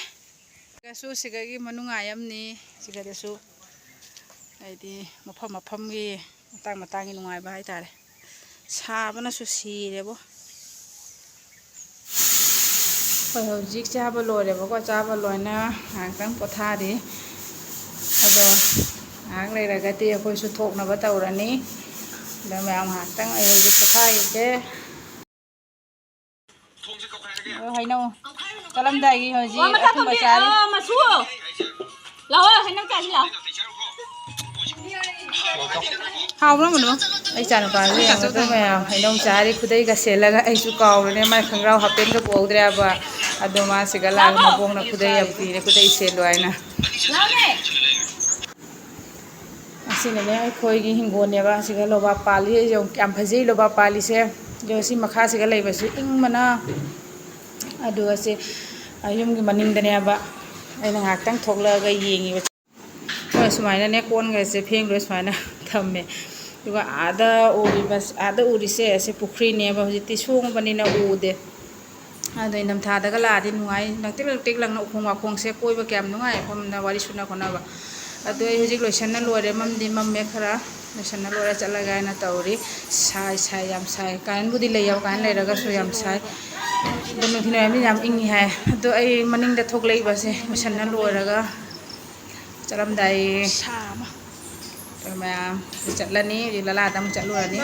ꯁꯤꯒꯁꯨ ꯁꯤꯒꯒꯤ ꯃꯅꯨꯡꯉꯥꯏ ꯑꯃꯅꯤ꯫ ꯁꯤꯒꯗꯁꯨ ꯍꯥꯏꯗꯤ ꯃꯐꯝ ꯃꯐꯝꯒꯤ ꯃꯇꯥꯡ ꯃꯇꯥꯡꯒꯤ ꯅꯨꯡꯉꯥꯏꯕ ꯍꯥꯏꯇꯥꯔꯦ꯫ ꯁꯥꯕꯅꯁꯨ ꯁꯤꯔꯦꯕꯣ꯫ ꯑꯩꯈꯣꯏ ꯍꯧꯖꯤꯛ ꯆꯥꯕ ꯂꯣꯏꯔꯦꯕꯀꯣ꯫ ꯆꯥꯕ ꯂꯣꯏꯅ ꯉꯥꯏꯍꯥꯛꯇꯪ ꯄꯣꯊꯥꯔꯤ꯫ ꯑꯗꯣ ꯉꯥꯏꯍꯥꯛ ꯂꯩꯔꯒꯗꯤ ꯑꯩꯈꯣꯏꯁꯨ ꯊꯣꯛꯅꯕ ꯇꯧꯔꯅꯤ꯫ ꯑꯗꯣ ꯃꯌꯥꯝ ꯉꯥꯏꯍꯥꯛꯇꯪ ꯑꯩ ꯍꯧꯖꯤꯛ ꯄꯣꯊꯥꯈꯤꯒꯦ꯫ ꯑꯣ, ꯍꯩꯅꯧ ꯆꯠꯂꯝꯗꯥꯏꯒꯤ ꯍꯧꯖꯤꯛ ꯑꯣ, ꯃꯊꯛ ꯑꯊꯨꯝꯕ ꯈꯪꯕꯤ, ꯆꯥꯔꯤ꯫ ꯑ, ꯃꯁꯨ꯫ ꯂꯥꯛꯑꯣ, ꯍꯩꯅꯧ ꯆꯥꯁꯤ ꯂꯥꯛꯑꯣ꯫ ꯍꯥꯎꯕ꯭ꯔꯣ, ꯃꯨꯂꯨ? ꯑꯩ ꯏꯆꯥꯅꯨꯄꯥꯁꯦ ꯌꯦꯡꯉꯨꯗ ꯃꯌꯥꯝ ꯍꯩꯅꯧ ꯆꯥꯔꯤ, ꯈꯨꯗꯩꯒ ꯁꯦꯠꯂꯒ꯫ ꯑꯩꯁꯨ ꯀꯥꯎꯔꯦꯅꯦ, ꯃꯥꯏ ꯈꯣꯡꯒ꯭ꯔꯥꯎ ꯍꯥꯞꯄꯦꯟꯒ ꯄꯨꯍꯧꯗ꯭ꯔꯦꯕ꯫ ꯑꯗꯣ ꯃꯥꯁꯤꯒ ꯂꯥꯛꯑꯒ ꯃꯕꯣꯛꯅ ꯈꯨꯗꯩ ꯌꯥꯝ ꯄꯤꯔꯦ, ꯈꯨꯗꯩ ꯁꯦꯠꯂꯣ ꯍꯥꯏꯅ꯫ ꯑꯁꯤꯅꯅꯦ ꯑꯩꯈꯣꯏꯒꯤ ꯍꯤꯡꯒꯣꯜꯅꯦꯕ꯫ ꯑꯁꯤꯒ ꯂꯣꯕꯥꯞ ꯄꯥꯜꯂꯤ꯫ ꯌꯥꯝ ꯐꯖꯩ ꯂꯣꯕꯥꯞ ꯄꯥꯜꯂꯤꯁꯦ꯫ ꯑꯗꯣ ꯁꯤ ꯃꯈꯥꯁꯤꯒ ꯂꯩꯕꯁꯤ ꯏꯪꯕꯅ꯫ ꯑꯗꯨꯒ ꯁꯤ ꯌꯨꯝꯒꯤ ꯃꯅꯤꯡꯗꯅꯦꯕ꯫ ꯑꯩꯅ ꯉꯥꯏꯍꯥꯛꯇꯪ ꯊꯣꯛꯂꯛꯑꯒ ꯌꯦꯡꯉꯤꯕ꯫ ꯍꯣꯏ, ꯁꯨꯃꯥꯏꯅꯅꯦ ꯀꯣꯟꯒꯁꯦ ꯐꯦꯡꯂꯣꯏ ꯁꯨꯃꯥꯏꯅ ꯊꯝꯃꯦ꯫ ꯑꯗꯨꯒ ꯑꯥꯗ ꯎꯔꯤꯕ, ꯑꯥꯗ ꯎꯔꯤꯁꯦ ꯑꯁꯤ ꯄꯨꯈ꯭ꯔꯤꯅꯦꯕ꯫ ꯍꯧꯖꯤꯛꯇꯤ ꯁꯣꯡꯉꯕꯅꯤꯅ ꯎꯗꯦ꯫ ꯑꯗꯣ ꯏꯪꯊꯝꯊꯥꯗꯒ ꯂꯥꯛꯑꯗꯤ ꯅꯨꯡꯉꯥꯏ꯫ ꯂꯪꯇ꯭ꯔꯤꯛ ꯂꯪꯇ꯭ꯔꯤꯛ ꯂꯪꯅ ꯎꯈꯣꯡ ꯋꯥꯈꯣꯡꯁꯦ ꯀꯣꯏꯕ ꯀꯌꯥꯝ ꯅꯨꯡꯉꯥꯏ, ꯃꯐꯝꯗ ꯋꯥꯔꯤ ꯁꯨꯅ ꯈꯣꯠꯅꯕ꯫ ꯑꯗꯣ ꯑꯩ ꯍꯧꯖꯤꯛ ꯂꯣꯏꯁꯟꯅ ꯂꯣꯏꯔꯦ꯫ ꯃꯝꯗꯤ ꯃꯝꯃꯦ ꯈꯔ꯫ ꯂꯣꯏꯁꯟꯅ ꯂꯣꯏꯔꯦ, ꯆꯠꯂꯒꯦ ꯍꯥꯏꯅ ꯇꯧꯔꯤ꯫ ꯁꯥꯏ, ꯁꯥꯏ, ꯌꯥꯝ ꯁꯥꯏ꯫ ꯀꯥꯔꯦꯟꯕꯨꯗꯤ ꯂꯩꯌꯦꯕ, ꯀꯥꯔꯦꯟ ꯂꯩꯔꯒꯁꯨ ꯌꯥꯝ ꯁꯥꯏ꯫ ꯑꯗꯣ ꯅꯨꯡꯊꯤꯜ ꯋꯥꯏꯔꯝꯗꯤ ꯌꯥꯝ ꯏꯪꯉꯤ ꯍꯥꯏ꯫ ꯑꯗꯣ ꯑꯩ ꯃꯅꯤꯡꯗ ꯊꯣꯛꯂꯛꯏꯕꯁꯦ ꯂꯣꯏꯁꯟꯅ ꯂꯣꯏꯔꯒ ꯆꯠꯂꯝꯗꯥꯏ꯫ ꯁꯥ ꯑꯃ꯫ ꯑꯩꯈꯣꯏ ꯃꯌꯥꯝ ꯆꯠꯂꯅꯤ꯫ ꯍꯧꯖꯤꯛ ꯂꯂꯥꯗ ꯑꯃꯨꯛ ꯆꯠꯂꯨꯔꯅꯤ꯫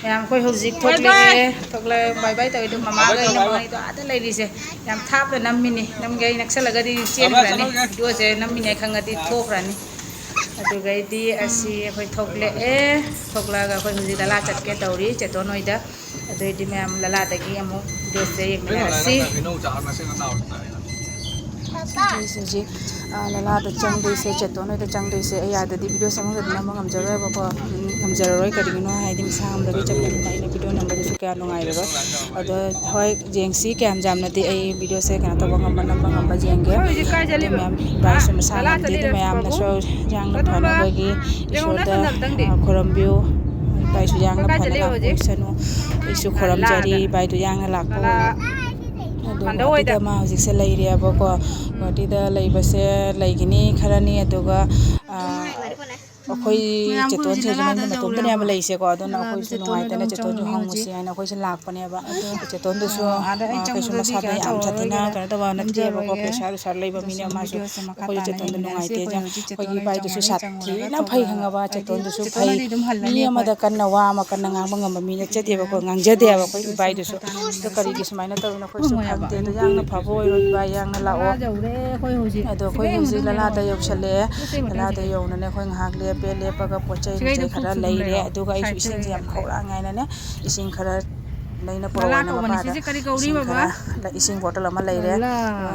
ꯃꯌꯥꯝ ꯑꯩꯈꯣꯏ ꯍꯧꯖꯤꯛ ꯊꯣꯛꯂꯛꯑꯦ꯫ ꯊꯣꯛꯂꯛꯑꯦ꯫ ꯕꯥꯏ ꯕꯥꯏ ꯇꯧꯔꯤꯗꯣ ꯃꯃꯥꯒ ꯑꯩꯅ ꯃꯉꯥꯏꯗꯣ ꯑꯥꯗ ꯂꯩꯔꯤꯁꯦ꯫ ꯌꯥꯝ ꯊꯥꯞꯅ ꯅꯝꯃꯤꯅꯤ꯫ ꯅꯝꯒꯦ ꯑꯩ ꯅꯛꯁꯜꯂꯒꯗꯤ ꯆꯦꯟꯈ꯭ꯔꯅꯤ꯫ ꯚꯤꯗꯤꯑꯣꯁꯦ ꯅꯝꯃꯤꯅꯦ ꯈꯪꯉꯗꯤ ꯊꯣꯛꯈ꯭ꯔꯅꯤ꯫ ꯑꯗꯨꯒꯩꯗꯤ ꯑꯁꯤ ꯑꯩꯈꯣꯏ ꯊꯣꯛꯂꯛꯑꯦ꯫ ꯊꯣꯛꯂꯛꯑꯒ ꯑꯩꯈꯣꯏ ꯍꯧꯖꯤꯛ ꯂꯂꯥ ꯆꯠꯀꯦ ꯇꯧꯔꯤ ꯆꯦꯇꯣꯟ ꯍꯣꯏꯗ꯫ ꯑꯗꯨꯑꯣꯏꯗꯤ ꯃꯌꯥꯝ ꯂꯂꯥꯗꯒꯤ ꯑꯃꯨꯛ ꯚꯤꯗꯤꯑꯣꯁꯦ ꯌꯦꯡꯃꯤꯟꯅꯔꯁꯤ꯫ ꯑꯩꯈꯣꯏꯁꯦ ꯍꯧꯖꯤꯛ, ꯑ, ꯂꯂꯥꯗ ꯆꯪꯗꯣꯏꯁꯦ, ꯆꯦꯇꯣꯟ ꯍꯣꯏꯗ ꯆꯪꯗꯣꯏꯁꯦ꯫ ꯑꯩ ꯑꯥꯗꯗꯤ ꯚꯤꯗꯤꯑꯣ ꯁꯦꯝꯃꯒꯗꯤ ꯅꯝꯕ ꯉꯝꯖꯔꯣꯏꯕꯀꯣ꯫ ꯎꯝ, ꯉꯝꯖꯔꯔꯣꯏ꯫ ꯀꯔꯤꯒꯤꯅꯣ ꯍꯥꯏꯗꯤ ꯃꯁꯥ ꯉꯝꯗꯕꯒꯤ ꯆꯠꯄꯅꯤꯅ ꯑꯩꯅ ꯚꯤꯗꯤꯑꯣ ꯅꯝꯕꯗꯨꯁꯨ ꯀꯌꯥ ꯅꯨꯡꯉꯥꯏꯔꯔꯣꯏ꯫ ꯑꯗꯣ ꯍꯣꯏ, ꯌꯦꯡꯁꯤ ꯀꯌꯥꯝ ꯌꯥꯝꯅꯗꯤ ꯑꯩ ꯚꯤꯗꯤꯑꯣꯁꯦ ꯀꯩꯅꯣ ꯇꯧꯕ ꯉꯝꯕ, ꯅꯝꯕ ꯉꯝꯕ ꯌꯦꯡꯒꯦ꯫ ꯑꯗꯣ ꯃꯌꯥꯝ ꯏꯕꯥꯏꯁꯨ ꯃꯁꯥ ꯉꯝꯗꯦ꯫ ꯑꯗꯣ ꯃꯌꯥꯝꯅꯁꯨ ꯌꯥꯡꯅ ꯐꯅꯕꯒꯤ ꯏꯁꯣꯔꯗ, ꯑ, ꯈꯨꯔꯨꯝꯕꯤꯌꯨ꯫ ꯏꯕꯥꯏꯁꯨ ꯌꯥꯡꯅ ꯐꯅ ꯂꯥꯛꯄ ꯑꯣꯏꯁꯅꯨ꯫ ꯑꯩꯁꯨ ꯈꯨꯔꯨꯝꯖꯔꯤ ꯏꯕꯥꯏꯗꯨ ꯌꯥꯡꯅ ꯂꯥꯛꯄ ꯑꯣꯏꯅ꯫ ꯑꯗꯣ ꯒꯨꯍꯥꯇꯤꯗ ꯃꯥ ꯍꯧꯖꯤꯛꯁꯦ ꯂꯩꯔꯦꯕꯀꯣ꯫ ꯒꯨꯍꯥꯇꯤꯗ ꯂꯩꯕꯁꯦ ꯂꯩꯒꯅꯤ ꯈꯔꯅꯤ꯫ ꯑꯗꯨꯒ, ꯑ, ꯑꯩꯈꯣꯏ ꯆꯦꯇꯣꯟꯁꯦ ꯍꯧꯖꯤꯛ ꯃꯌꯨꯝ ꯃꯇꯣꯝꯗꯅꯦꯕ ꯂꯩꯔꯤꯁꯦꯀꯣ꯫ ꯑꯗꯨꯅ ꯑꯩꯈꯣꯏꯁꯨ ꯅꯨꯡꯉꯥꯏꯇꯅ ꯆꯦꯇꯣꯟꯁꯨ ꯍꯪꯉꯨꯁꯤ ꯍꯥꯏꯅ ꯑꯩꯈꯣꯏꯁꯨ ꯂꯥꯛꯄꯅꯦꯕ꯫ ꯑꯗꯣ ꯆꯦꯇꯣꯟꯗꯨꯁꯨ, ꯑ, ꯀꯩꯁꯨ ꯃꯁꯥꯗ ꯌꯥꯝ ꯐꯖꯅ ꯀꯩꯅꯣ ꯇꯧꯕ ꯅꯠꯇꯦꯕꯀꯣ꯫ ꯄ꯭ꯔꯦꯁꯔ ꯅꯨꯡꯁꯥꯔ ꯂꯩꯕ ꯃꯤꯅꯦ꯫ ꯃꯥꯁꯨ ꯑꯩꯈꯣꯏꯁꯨ ꯆꯦꯇꯣꯟꯗꯣ ꯅꯨꯡꯉꯥꯏꯇꯦ꯫ ꯑꯩꯈꯣꯏꯒꯤ ꯏꯕꯥꯏꯗꯨꯁꯨ ꯁꯥꯊꯤꯅ ꯐꯩ ꯈꯪꯉꯕ꯫ ꯆꯦꯇꯣꯟꯗꯨꯁꯨ ꯐꯩ꯫ ꯃꯤ ꯑꯃꯗ ꯀꯟꯅ ꯋꯥ ꯑꯃ ꯀꯟꯅ ꯉꯥꯡꯕ ꯉꯝꯕ ꯃꯤ ꯅꯠꯆꯗꯦꯕꯀꯣ, ꯉꯥꯡꯖꯗꯦꯕ ꯑꯩꯈꯣꯏ ꯏꯕꯥꯏꯗꯨꯁꯨ꯫ ꯑꯗꯣ ꯀꯔꯤꯒꯤ ꯁꯨꯃꯥꯏꯅ ꯇꯧꯔꯤꯅꯣ ꯑꯩꯈꯣꯏꯁꯨ ꯈꯪꯗꯦ꯫ ꯑꯗꯣ ꯌꯥꯝꯅ ꯐꯕ ꯑꯣꯏꯔꯣ ꯏꯕꯥꯏ, ꯌꯥꯝꯅ ꯂꯥꯛꯑꯣ꯫ ꯑꯗꯣ ꯑꯩꯈꯣꯏ ꯍꯧꯖꯤꯛ ꯂꯂꯥꯗ ꯌꯧꯁꯜꯂꯛꯑꯦ꯫ ꯂꯂꯥꯗ ꯌꯧꯅꯅꯦ ꯑꯩꯈꯣꯏ ꯉꯥꯏꯍꯥꯛ ꯂꯦꯞꯄꯦ꯫ ꯂꯦꯞꯄꯒ ꯄꯣꯠ ꯆꯩ ꯅꯨꯡꯆꯩ ꯈꯔ ꯂꯩꯔꯦ꯫ ꯑꯗꯨꯒ ꯑꯩꯁꯨ ꯏꯁꯤꯡꯁꯦ ꯌꯥꯝ ꯈꯧꯔꯥꯡꯉꯦ ꯍꯥꯏꯅꯅꯦ ꯏꯁꯤꯡ ꯈꯔ ꯑꯩꯅ ꯄꯣꯔꯛꯑꯣꯅ ꯃꯄꯥꯗ ꯏꯁꯤꯡ ꯈꯔ, ꯏꯁꯤꯡ ꯕꯣꯇꯜ ꯑꯃ ꯂꯩꯔꯦ꯫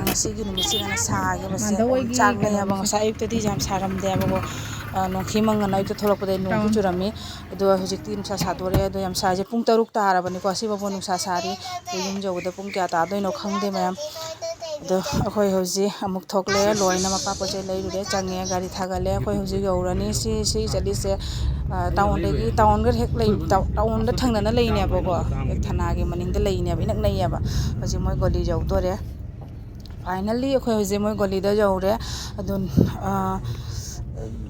ꯉꯁꯤꯒꯤ ꯅꯨꯃꯤꯠꯁꯤꯒ ꯆꯥꯒꯦꯕꯁꯦ ꯑꯣꯝꯆꯥꯛꯅꯩꯌꯦꯕ꯫ ꯉꯁꯥꯏ ꯑꯌꯨꯛꯇꯗꯤ ꯌꯥꯝ ꯁꯥꯔꯝꯗꯦꯕꯀꯣ꯫ ꯅꯣꯡꯊꯤ ꯃꯪꯉꯅ ꯑꯌꯨꯛꯇ ꯊꯣꯛꯂꯛꯄꯗ ꯅꯣꯡꯁꯨ ꯆꯨꯔꯝꯃꯤ꯫ ꯑꯗꯣ ꯍꯧꯖꯤꯛꯇꯤ ꯅꯨꯡꯁꯥ ꯁꯥꯗꯣꯔꯛꯑꯦ꯫ ꯑꯗꯣ ꯌꯥꯝ ꯁꯥꯏꯁꯦ꯫ ꯄꯨꯡ ꯇꯔꯨꯛ ꯇꯥꯔꯕꯅꯤꯀꯣ꯫ ꯑꯁꯤꯐꯥꯎꯕ ꯅꯨꯡꯁꯥ ꯁꯥꯔꯤ꯫ ꯑꯗꯣ ꯌꯨꯝ ꯌꯧꯕꯗ ꯄꯨꯡ ꯀꯌꯥ ꯇꯥꯗꯣꯏꯅꯣ ꯈꯪꯗꯦ ꯃꯌꯥꯝ꯫ ꯑꯗꯣ ꯑꯩꯈꯣꯏ ꯍꯧꯖꯤꯛ ꯑꯃꯨꯛ ꯊꯣꯛꯂꯦ꯫ ꯂꯣꯏꯅ ꯃꯄꯥ ꯄꯣꯠ ꯆꯩ ꯂꯩꯔꯨꯔꯦ, ꯆꯪꯉꯦ, ꯒꯥꯔꯤ ꯊꯥꯒꯠꯂꯦ꯫ ꯑꯩꯈꯣꯏ ꯍꯧꯖꯤꯛ ꯌꯧꯔꯅꯤ꯫ ꯁꯤ, ꯁꯤ ꯆꯠꯂꯤꯁꯦ, ꯑ, ꯇꯥꯎꯟꯗꯒꯤ, ꯇꯥꯎꯟꯒ ꯍꯦꯛ ꯂꯩ-, ꯇꯥꯎ-, ꯇꯥꯎꯟꯗ ꯊꯪꯅꯅ ꯂꯩꯅꯦꯕꯀꯣ꯫ ꯍꯦꯛ ꯊꯅꯥꯒꯤ ꯃꯅꯤꯡꯗ ꯂꯩꯅꯦꯕ, ꯏꯅꯛ ꯅꯛꯏꯌꯦꯕ꯫ ꯍꯧꯖꯤꯛ ꯃꯣꯏ ꯒꯣꯂꯤ ꯌꯧꯗꯣꯔꯦ꯫ Finally ꯑꯩꯈꯣꯏ ꯍꯧꯖꯤꯛ ꯃꯣꯏ ꯒꯣꯂꯤꯗ ꯌꯧꯔꯦ꯫ ꯑꯗꯨ, ꯑ,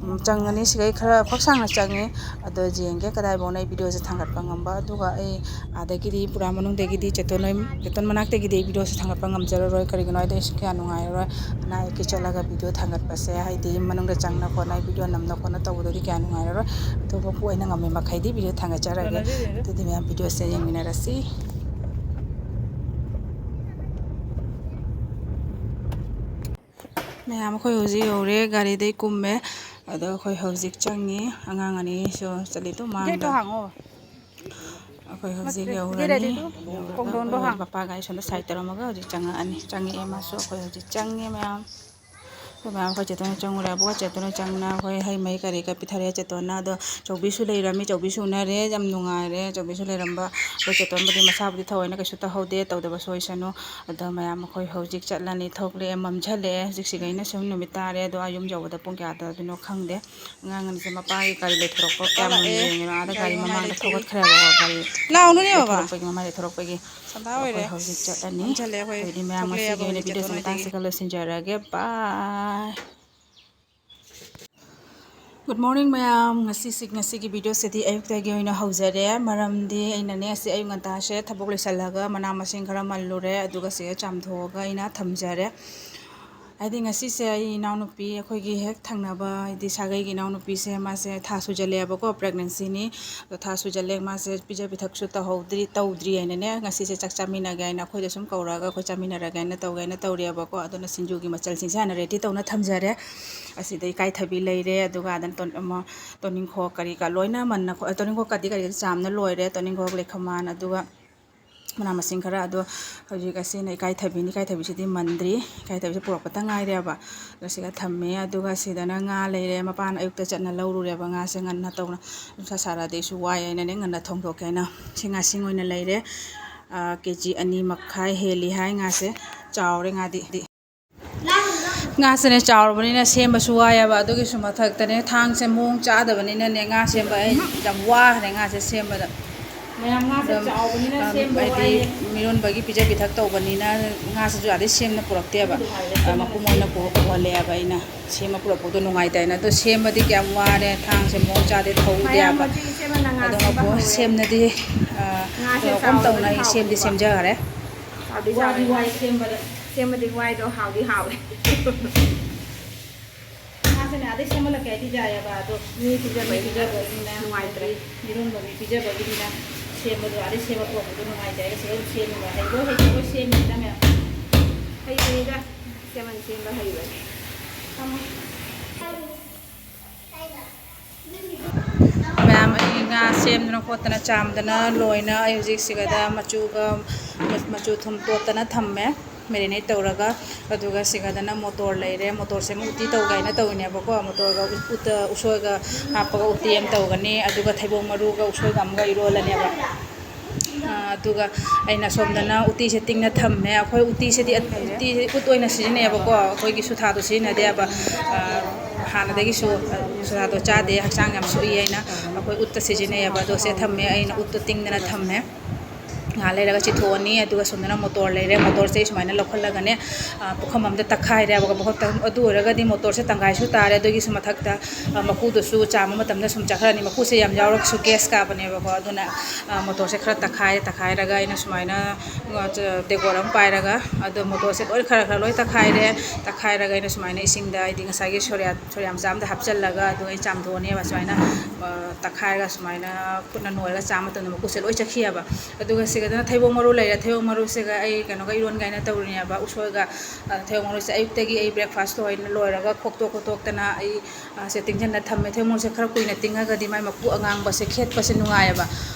ꯎꯝ, ꯆꯪꯉꯅꯤ꯫ ꯁꯤꯈꯩ ꯈꯔ ꯈꯛ ꯁꯥꯡꯅ ꯆꯪꯉꯤ꯫ ꯑꯗꯣ ꯌꯦꯡꯒꯦ ꯀꯗꯥꯏꯐꯥꯎꯅ ꯑꯩ ꯚꯤꯗꯤꯑꯣꯁꯦ ꯊꯥꯡꯒꯠꯄ ꯉꯝꯕ꯫ ꯑꯗꯨꯒ ꯑꯩ ꯑꯥꯗꯒꯤꯗꯤ, ꯄꯨꯔꯥ ꯃꯅꯨꯡꯗꯒꯤꯗꯤ ꯆꯦꯇꯣꯟ ꯍꯣꯏ, ꯆꯦꯇꯣꯟ ꯃꯅꯥꯛꯇꯒꯤꯗꯤ ꯑꯩ ꯚꯤꯗꯤꯑꯣꯁꯦ ꯊꯥꯡꯒꯠꯄ ꯉꯝꯖꯔꯔꯣꯏ꯫ ꯀꯔꯤꯒꯤꯅꯣ ꯍꯥꯏꯗꯤ ꯑꯩꯁꯨ ꯀꯌꯥ ꯅꯨꯡꯉꯥꯏꯔꯔꯣꯏ꯫ ꯑꯅꯥ ꯑꯌꯦꯛꯀꯤ ꯆꯠꯂꯒ ꯚꯤꯗꯤꯑꯣ ꯊꯥꯡꯒꯠꯄꯁꯦ, ꯍꯥꯏꯗꯤ ꯃꯅꯨꯡꯗ ꯆꯪꯅ ꯈꯣꯠꯅ ꯚꯤꯗꯤꯑꯣ ꯅꯝꯅ ꯈꯣꯠꯅ ꯇꯧꯕꯗꯨꯗꯤ ꯀꯌꯥ ꯅꯨꯡꯉꯥꯏꯔꯔꯣꯏ꯫ ꯑꯗꯨꯕꯨ ꯑꯩꯅ ꯉꯝꯃꯤ ꯃꯈꯩꯗꯤ ꯚꯤꯗꯤꯑꯣ ꯊꯥꯡꯒꯠꯆꯔꯒꯦ꯫ ꯑꯗꯨꯗꯤ ꯃꯌꯥꯝ ꯚꯤꯗꯤꯑꯣꯁꯦ ꯌꯦꯡꯃꯤꯟꯅꯔꯁꯤ꯫ ꯃꯌꯥꯝ, ꯑꯩꯈꯣꯏ ꯍꯧꯖꯤꯛ ꯌꯧꯔꯦ, ꯒꯥꯔꯤꯗꯩ ꯀꯨꯝꯃꯦ꯫ ꯑꯗꯣ ꯑꯩꯈꯣꯏ ꯍꯧꯖꯤꯛ ꯆꯪꯉꯤ꯫ ꯑꯉꯥꯡ ꯑꯅꯤꯁꯨ ꯆꯠꯂꯤꯗꯣ ꯃꯥꯡꯗ꯫ ꯒꯦꯠꯇꯣ ꯍꯥꯡꯉꯣ꯫ ꯑꯩꯈꯣꯏ ꯍꯧꯖꯤꯛ ꯃꯠꯇꯦ, ꯌꯧꯔꯅꯤ꯫ ꯒꯦꯠ ꯑꯗꯨ ꯌꯧꯔꯒ ꯈꯣꯡꯗꯣꯟꯗꯣ ꯑꯩꯈꯣꯏ ꯍꯥꯡꯉꯣ꯫ ꯄꯄꯥꯒ ꯑꯩ ꯁꯣꯝꯗ ꯁꯥꯏꯠ ꯇꯧꯔꯝꯃꯒ ꯍꯧꯖꯤꯛ ꯆꯪꯉꯛꯑꯅꯤ꯫ ꯆꯪꯉꯛꯑꯦ ꯃꯥꯁꯨ꯫ ꯑꯩꯈꯣꯏ ꯍꯧꯖꯤꯛ ꯆꯪꯉꯦ ꯃꯌꯥꯝ꯫ ꯑꯩꯈꯣꯏ ꯃꯌꯥꯝ, ꯑꯩꯈꯣꯏ ꯆꯦꯇꯣꯟ ꯆꯪꯉꯨꯔꯦ꯫ ꯑꯕꯣꯛ ꯆꯦꯇꯣꯟ ꯆꯪꯅ ꯑꯩꯈꯣꯏ ꯍꯩ ꯃꯍꯤ ꯀꯔꯤ ꯀꯔ ꯄꯤꯊꯔꯛꯑꯦ ꯆꯦꯇꯣꯟꯅ꯫ ꯑꯗꯣ ꯆꯧꯕꯤꯁꯨ ꯂꯩꯔꯝꯃꯤ, ꯆꯧꯕꯤꯁꯨ ꯎꯅꯔꯦ꯫ ꯌꯥꯝ ꯅꯨꯡꯉꯥꯏꯔꯦ ꯆꯧꯕꯤꯁꯨ ꯂꯩꯔꯝꯕ꯫ ꯑꯩꯈꯣꯏ ꯆꯦꯇꯣꯟꯕꯨꯗꯤ ꯃꯁꯥꯕꯨꯗꯤ ꯊꯑꯣꯏꯅ ꯀꯩꯁꯨ ꯇꯧꯍꯧꯗꯦ, ꯇꯧꯗꯕꯁꯨ ꯑꯣꯏꯁꯅꯨ꯫ ꯑꯗꯣ ꯃꯌꯥꯝ, ꯑꯩꯈꯣꯏ ꯍꯧꯖꯤꯛ ꯆꯠꯂꯅꯤ꯫ ꯊꯣꯛꯂꯛꯑꯦ, ꯃꯝꯁꯤꯜꯂꯛꯑꯦ꯫ ꯍꯧꯖꯤꯛ ꯁꯤꯒꯩꯅ ꯁꯨꯝ ꯅꯨꯃꯤꯠ ꯇꯥꯔꯦ꯫ ꯑꯗꯣ ꯑꯥ ꯌꯨꯝ ꯌꯧꯕꯗ ꯄꯨꯡ ꯀꯌꯥ ꯇꯥꯗꯣꯏꯅꯣ ꯈꯪꯗꯦ꯫ ꯑꯉꯥꯡ ꯑꯅꯤꯁꯦ ꯃꯄꯥꯒꯤ ꯒꯥꯔꯤ ꯂꯩꯊꯣꯔꯛꯄ ꯌꯥꯝ ꯂꯥꯛꯑꯦ꯫ ꯌꯦꯡꯉꯦꯕ꯫ ꯑꯥꯗ ꯒꯥꯔꯤ ꯒꯥꯔꯤ ꯃꯃꯥꯏ ꯃꯃꯥꯡꯗ ꯂꯩꯊꯣꯔꯛꯏ꯫ ꯊꯧꯒꯠꯈ꯭ꯔꯦꯕꯀꯣ꯫ ꯒꯥꯔꯤ ꯂꯥꯎꯅꯨꯅꯦ ꯕꯕꯥ꯫ ꯂꯩꯊꯣꯔꯛꯄꯒꯤ, ꯃꯃꯥꯏ ꯂꯩꯊꯣꯔꯛꯄꯒꯤ꯫ ꯁꯟꯗꯥ ꯑꯣꯏꯔꯦ꯫ ꯑꯩꯈꯣꯏ ꯍꯧꯖꯤꯛ ꯆꯠꯂꯅꯤ꯫ ꯊꯣꯛꯂꯛꯑꯦ ꯑꯩꯈꯣꯏ꯫ ꯑꯗꯨꯗꯤ ꯃꯌꯥꯝ ꯊꯣꯛꯂꯛꯑꯦ ꯉꯁꯤꯒꯤ ꯑꯩꯈꯣꯏ ꯑꯣꯏꯅ ꯍꯧꯖꯤꯛ ꯚꯤꯗꯤꯑꯣꯁꯦ ꯆꯠꯇꯣꯏꯅꯦ꯫ ꯃꯇꯥꯡꯁꯤꯒ ꯂꯣꯏꯁꯤꯟꯖꯔꯒꯦ꯫ ꯕꯥꯏ꯫ Good morning ꯃꯌꯥꯝ꯫ ꯉꯁꯤꯁꯤ, ꯉꯁꯤꯒꯤ ꯚꯤꯗꯤꯑꯣꯁꯤꯗꯤ ꯑꯌꯨꯛꯇꯒꯤ ꯑꯣꯏꯅ ꯍꯧꯖꯔꯦ꯫ ꯃꯔꯝꯗꯤ ꯑꯩꯅꯅꯦ, ꯉꯁꯤ ꯑꯌꯨꯛ ꯉꯟꯇꯥꯁꯦ ꯊꯕꯛ ꯂꯣꯏꯁꯤꯜꯂꯒ ꯃꯅꯥ ꯃꯁꯤꯡ ꯈꯔ ꯃꯜꯂꯨꯔꯦ꯫ ꯑꯗꯨꯒ ꯁꯤꯗ ꯆꯥꯝꯊꯣꯛꯑꯒ ꯑꯩꯅ ꯊꯝꯖꯔꯦ꯫ ꯍꯥꯏꯗꯤ ꯉꯁꯤꯁꯦ ꯑꯩ ꯏꯅꯥꯎꯅꯨꯄꯤ, ꯑꯩꯈꯣꯏꯒꯤ ꯍꯦꯛ ꯊꯪꯅꯕ, ꯍꯥꯏꯗꯤ ꯁꯥꯒꯩꯒꯤ ꯏꯅꯥꯎꯅꯨꯄꯤꯁꯦ, ꯃꯥꯁꯦ ꯊꯥ ꯁꯨꯖꯜꯂꯛꯑꯦꯕꯀꯣ, pregnancyꯅꯤ꯫ ꯑꯗꯣ ꯊꯥ ꯁꯨꯖꯜꯂꯦ, ꯃꯥꯁꯦ ꯄꯤꯖ ꯄꯤꯊꯛꯁꯨ ꯇꯧꯍꯧꯗ꯭ꯔꯤ, ꯇꯧꯗ꯭ꯔꯤ ꯍꯥꯏꯅꯅꯦ, ꯉꯁꯤꯁꯦ ꯆꯥꯛ ꯆꯥꯃꯤꯟꯅꯒꯦ ꯍꯥꯏꯅ ꯑꯩꯈꯣꯏꯗ ꯁꯨꯝ ꯀꯧꯔꯛꯑꯒ ꯑꯩꯈꯣꯏ ꯆꯥꯃꯤꯟꯅꯔꯒꯦ ꯍꯥꯏꯅ ꯇꯧꯒꯦ ꯍꯥꯏꯅ ꯇꯧꯔꯤꯑꯕꯀꯣ꯫ ꯑꯗꯨꯅ ꯁꯤꯡꯖꯨꯒꯤ ꯃꯆꯜꯁꯤꯡꯁꯦ ꯍꯥꯟꯅ ready ꯇꯧꯅ ꯊꯝꯖꯔꯦ꯫ ꯑꯁꯤꯗ ꯏꯀꯥꯏꯊꯕꯤ ꯂꯩꯔꯦ, ꯑꯗꯨꯒ ꯑꯗꯨꯝ ꯇꯣꯟ-, ꯑꯃ, ꯇꯣꯅꯤꯡꯈꯣꯛ ꯀꯔꯤ ꯀꯔꯥ ꯂꯣꯏꯅ ꯃꯟꯅ ꯈꯣ-, ꯇꯣꯅꯤꯡꯈꯣꯛꯀꯗꯤ ꯀꯔꯤ ꯆꯥꯝꯅ ꯂꯣꯏꯔꯦ, ꯇꯣꯅꯤꯡꯈꯣꯛ, ꯂꯩꯈꯃꯥꯟ, ꯑꯗꯨꯒ ꯃꯅꯥ ꯃꯁꯤꯡ ꯈꯔ꯫ ꯑꯗꯣ ꯍꯧꯖꯤꯛ ꯑꯁꯤꯅ ꯏꯀꯥꯏꯊꯕꯤꯅꯤ꯫ ꯏꯀꯥꯏꯊꯕꯤꯁꯤꯗꯤ ꯃꯟꯗ꯭ꯔꯤ, ꯏꯀꯥꯏꯊꯕꯤꯁꯦ ꯄꯨꯔꯛꯄꯇ ꯉꯥꯏꯔꯦꯕ꯫ ꯑꯗꯣ ꯁꯤꯒ ꯊꯝꯃꯦ꯫ ꯑꯗꯨꯒ ꯁꯤꯗꯅ ꯉꯥ ꯂꯩꯔꯦ꯫ ꯃꯄꯥꯅ ꯑꯌꯨꯛꯇ ꯆꯠꯅ ꯂꯧꯔꯨꯔꯦꯕ ꯉꯥꯁꯦ ꯉꯟꯅ ꯇꯧꯅ꯫ ꯅꯨꯡꯁꯥ ꯁꯥꯔꯛꯑꯗꯤ ꯑꯩꯁꯨ ꯋꯥꯏ ꯍꯥꯏꯅꯅꯦ ꯉꯟꯅ ꯊꯣꯡꯗꯣꯛꯀꯦ ꯍꯥꯏꯅ꯫ ꯁꯤ ꯉꯥꯁꯤꯡ ꯑꯣꯏꯅ ꯂꯩꯔꯦ꯫ ꯀꯦ ꯖꯤ ꯑꯅꯤ ꯃꯈꯥꯏ ꯍꯦꯜꯂꯤ ꯍꯥꯏ ꯉꯥꯁꯦ꯫ ꯆꯥꯎꯔꯦ ꯉꯥꯗꯤ꯫ ꯉꯥꯁꯤꯅꯦ ꯆꯥꯎꯔꯕꯅꯤꯅ ꯁꯦꯝꯕꯁꯨ ꯋꯥꯏꯑꯦꯕ꯫ ꯑꯗꯨꯒꯤꯁꯨ ꯃꯊꯛꯇꯅꯦ ꯊꯥꯡꯁꯦ ꯃꯑꯣꯡ ꯆꯥꯗꯕꯅꯤꯅꯅꯦ ꯉꯥ ꯁꯦꯝꯕ ꯑꯩ ꯌꯥꯝ ꯋꯥꯈ꯭ꯔꯦ ꯉꯥꯁꯦ ꯁꯦꯝꯕꯗ꯫ ꯃꯌꯥꯝ ꯉꯥꯁꯦ ꯑꯗꯨꯝ, ꯆꯥꯎꯕꯅꯤꯅ ꯑꯝ, ꯁꯦꯝꯕ ꯍꯥꯏꯗꯤ ꯋꯥꯏꯌꯦ꯫ ꯃꯤꯔꯣꯟꯕꯒꯤ ꯄꯤꯖ ꯄꯤꯊꯛ ꯇꯧꯕꯅꯤꯅ ꯉꯥꯁꯤꯁꯨ ꯑꯗꯩ ꯁꯦꯝꯅ ꯄꯨꯔꯛꯇꯦꯕ꯫ ꯑꯗꯨ ꯍꯥꯏꯔꯦ, ꯑ, ꯁꯦꯝꯕ ꯃꯄꯨꯝ ꯑꯣꯏꯅ ꯄꯨ-, ꯄꯨꯍꯜꯂꯦꯕ ꯑꯩꯅ꯫ ꯁꯦꯝꯃ ꯄꯨꯔꯛꯄꯗꯣ ꯅꯨꯡꯉꯥꯏꯇꯦꯅ꯫ ꯑꯗꯣ ꯁꯦꯝꯕꯗꯤ ꯀꯌꯥꯝ ꯋꯥꯔꯦ꯫ ꯊꯥꯡꯁꯦ ꯃꯑꯣꯡ ꯆꯥꯗꯦ ꯊꯧꯗꯦꯕ꯫ ꯃꯌꯥꯝ ꯃꯆꯨ ꯏꯆꯦꯃ ꯉꯥ ꯑꯗꯣ ꯁꯦꯝꯕ ꯃꯄꯨ ꯍꯧꯔꯦ꯫ ꯁꯦꯝꯅꯗꯤ, ꯑ, ꯉꯥꯁꯦ ꯀꯩꯅꯣ ꯀꯝ ꯆꯥꯎꯔꯒꯗꯤ ꯇꯧꯅ ꯑꯩ ꯁꯦꯝꯗꯤ ꯍꯥꯎꯕꯅꯤꯀꯣ꯫ ꯁꯦꯝꯖꯈꯔꯦ꯫ ꯆꯥꯎꯗꯤ ꯋꯥꯗꯤ ꯆꯥꯎꯋꯦ꯫ ꯋꯥꯏ ꯁꯦꯝꯕꯗ꯫ ꯁꯦꯝꯕꯗꯤ ꯋꯥꯏꯗꯣ ꯍꯥꯎꯗꯤ ꯍꯥꯎꯋꯦ꯫ ꯉꯥꯁꯦ ꯃꯌꯥꯝꯗꯩ ꯁꯦꯝꯍꯜꯂꯛꯀꯦ ꯍꯥꯏꯗꯤ ꯌꯥꯏꯑꯕ, ꯑꯗꯣ ꯃꯤ ꯄꯤꯖꯕꯩ ꯃꯤ ꯄꯤꯖꯕꯒꯤꯅ ꯅꯨꯡꯉꯥꯏꯇ꯭ꯔꯦ꯫ ꯍꯥꯏꯗꯤ ꯃꯤꯔꯣꯟꯕꯒꯤ ꯄꯤꯖꯕꯒꯤꯅꯤꯅ ꯁꯦꯝꯕꯗꯣ ꯑꯥꯗꯩ ꯁꯦꯝꯕ ꯄꯨꯔꯛꯄꯗꯣ ꯅꯨꯡꯉꯥꯏꯇꯦ ꯍꯥꯏꯔꯒ ꯁꯤꯗ ꯑꯗꯨꯝ ꯁꯦꯝꯃꯤꯕ꯫ ꯍꯩꯕꯣꯏ ꯍꯩꯇꯕꯣꯏ ꯁꯦꯝꯃꯤꯅꯤꯗ ꯃꯌꯥꯝ꯫ ꯍꯩꯕꯅꯤꯗ, ꯁꯦꯝꯍꯟ ꯁꯦꯝꯕ ꯍꯩꯕꯅꯤ꯫ ꯊꯝꯃꯣ꯫ ꯃꯌꯥꯝ, ꯑꯩ ꯉꯥ ꯁꯦꯝꯗꯅ ꯈꯣꯠꯇꯅ ꯆꯥꯝꯗꯅ ꯂꯣꯏꯅ ꯑꯩ ꯍꯧꯖꯤꯛ ꯁꯤꯒꯗ ꯃꯆꯨꯒ, ꯃꯆꯨ ꯊꯨꯝ ꯇꯣꯠꯇꯅ ꯊꯝꯃꯦ, marinate ꯇꯧꯔꯒ꯫ ꯑꯗꯨꯒ ꯁꯤꯒꯗꯅ ꯃꯣꯇꯣꯔ ꯂꯩꯔꯦ꯫ ꯃꯣꯇꯣꯔꯁꯦ ꯑꯃꯨꯛ ꯎꯇꯤ ꯇꯧꯒꯦ ꯍꯥꯏꯅ ꯇꯧꯔꯤꯅꯦꯕꯀꯣ꯫ ꯃꯣꯇꯣꯔꯒ ꯎꯠ-, ꯎꯠꯇ-, ꯎꯁꯣꯏꯒ ꯍꯥꯞꯄꯒ ꯎꯇꯤ ꯑꯃ ꯇꯧꯒꯅꯤ꯫ ꯑꯗꯨꯒ ꯊꯩꯕꯣꯡ ꯃꯔꯨꯒ ꯎꯁꯣꯏꯒ ꯑꯃꯒ ꯏꯔꯣꯜꯂꯅꯦꯕ꯫ ꯑ, ꯑꯗꯨꯒ ꯑꯩꯅ ꯁꯣꯝꯗꯅ ꯎꯇꯤꯁꯦ ꯇꯤꯡꯅ ꯊꯝꯃꯦ꯫ ꯑꯩꯈꯣꯏ ꯎꯇꯤꯁꯤꯗꯤ, ꯎꯇꯤꯁꯦ ꯎꯠ ꯑꯣꯏꯅ ꯁꯤꯖꯤꯟꯅꯩꯌꯦꯕꯀꯣ꯫ ꯑꯩꯈꯣꯏꯒꯤ ꯁꯨꯊꯥꯗꯣ ꯁꯤꯖꯤꯟꯅꯗꯦꯕ꯫ ꯑ, ꯍꯥꯟꯅꯗꯒꯤꯁꯨ ꯁꯨꯊꯥꯗꯣ ꯆꯥꯗꯦ, ꯍꯛꯆꯥꯡ ꯌꯥꯝ ꯁꯣꯛꯏ ꯍꯥꯏꯅ ꯑꯩꯈꯣꯏ ꯎꯠꯇ ꯁꯤꯖꯤꯟꯅꯩꯌꯦꯕ꯫ ꯑꯗꯣ ꯁꯦ ꯊꯝꯃꯦ, ꯑꯩꯅ ꯎꯠꯇꯣ ꯇꯤꯡꯗꯅ ꯊꯝꯃꯦ꯫ ꯉꯥꯏꯍꯥꯛ ꯂꯩꯔꯒ ꯆꯤꯊꯣꯛꯑꯅꯤ꯫ ꯑꯗꯨꯒ ꯁꯣꯝꯗꯅ ꯃꯣꯇꯣꯔ ꯂꯩꯔꯦ꯫ ꯃꯣꯇꯣꯔꯁꯦ ꯑꯩ ꯁꯨꯃꯥꯏꯅ ꯂꯧꯈꯠꯂꯒꯅꯦ, ꯑ, ꯄꯨꯈꯝ ꯑꯝꯗ ꯇꯛꯈꯥꯏꯔꯦꯕꯀꯣ꯫ ꯃꯈꯨꯝ ꯇꯪ-, ꯑꯗꯨ ꯑꯣꯏꯔꯒꯗꯤ ꯃꯣꯇꯣꯔꯁꯦ ꯇꯪꯈꯥꯏꯁꯨ ꯇꯥꯔꯦ꯫ ꯑꯗꯨꯒꯤꯁꯨ ꯃꯊꯛꯇ, ꯑ, ꯃꯀꯨꯗꯨꯁꯨ ꯆꯥꯝꯕ ꯃꯇꯝꯗ ꯁꯨꯝ ꯆꯠꯈ꯭ꯔꯅꯤ꯫ ꯃꯀꯨꯁꯦ ꯌꯥꯝ ꯌꯥꯎꯔꯒꯁꯨ gas ꯀꯥꯕꯅꯦꯕꯀꯣ꯫ ꯑꯗꯨꯅ, ꯑ, ꯃꯣꯇꯣꯔꯁꯦ ꯈꯔ ꯇꯛꯈꯥꯏꯔꯦ꯫ ꯇꯛꯈꯥꯏꯔꯒ ꯑꯩꯅ ꯁꯨꯃꯥꯏꯅ, ꯑ, ꯇꯦꯡꯀꯣꯠ ꯑꯃ ꯄꯥꯏꯔꯒ, ꯑꯗꯣ ꯃꯣꯇꯣꯔꯁꯦ ꯂꯣꯏ ꯈꯔ ꯈꯔ ꯂꯣꯏ ꯇꯛꯈꯥꯏꯔꯦ꯫ ꯇꯛꯈꯥꯏꯔꯒ ꯑꯩꯅ ꯁꯨꯃꯥꯏꯅ ꯏꯁꯤꯡꯗ, ꯍꯥꯏꯗꯤ ꯉꯁꯥꯏꯒꯤ ꯁꯣꯔꯤꯌꯥ-, ꯁꯣꯔꯤꯌꯥ ꯃꯆꯥ ꯑꯃꯗ ꯍꯥꯞꯆꯜꯂꯒ, ꯑꯗꯨꯒ ꯑꯩ ꯆꯥꯝꯊꯣꯛꯑꯅꯦꯕ꯫ ꯁꯨꯃꯥꯏꯅ, ꯑ, ꯇꯛꯈꯥꯏꯔꯒ ꯁꯨꯃꯥꯏꯅ ꯈꯨꯠꯅ ꯅꯣꯏꯔꯒ ꯆꯥꯝꯕ ꯃꯇꯝꯗ ꯃꯀꯨꯁꯦ ꯂꯣꯏ ꯆꯠꯈꯤꯑꯕ꯫ ꯑꯗꯨꯒ ꯁꯤꯒꯗꯅ ꯊꯩꯕꯣꯡ ꯃꯔꯨ ꯂꯩꯔꯦ꯫ ꯊꯩꯕꯣꯡ ꯃꯔꯨꯁꯤꯒ ꯑꯩ ꯀꯩꯅꯣꯒ ꯏꯔꯣꯟꯒꯦ ꯍꯥꯏꯅ ꯇꯧꯔꯤꯅꯦꯕ, ꯎꯁꯣꯏꯒ꯫ ꯑ, ꯊꯩꯕꯣꯡ ꯃꯔꯨꯁꯦ ꯑꯌꯨꯛꯇꯒꯤ ꯑꯩ breakfast ꯂꯣꯏꯅ ꯂꯣꯏꯔꯒ ꯈꯣꯛꯇꯣꯛ ꯈꯣꯠꯇꯣꯛꯇꯅ ꯑꯩ, ꯑ, ꯁꯦ ꯇꯤꯡꯁꯤꯟꯅ ꯊꯝꯃꯦ꯫ ꯊꯩꯕꯣꯡ ꯃꯔꯨꯁꯦ ꯈꯔ ꯀꯨꯏꯅ ꯇꯤꯡꯉꯒꯗꯤ ꯃꯥꯏ ꯃꯀꯨ ꯑꯉꯥꯡꯕꯁꯦ ꯈꯦꯠꯄꯁꯦ ꯅꯨꯡꯉꯥꯏꯌꯦꯕ꯫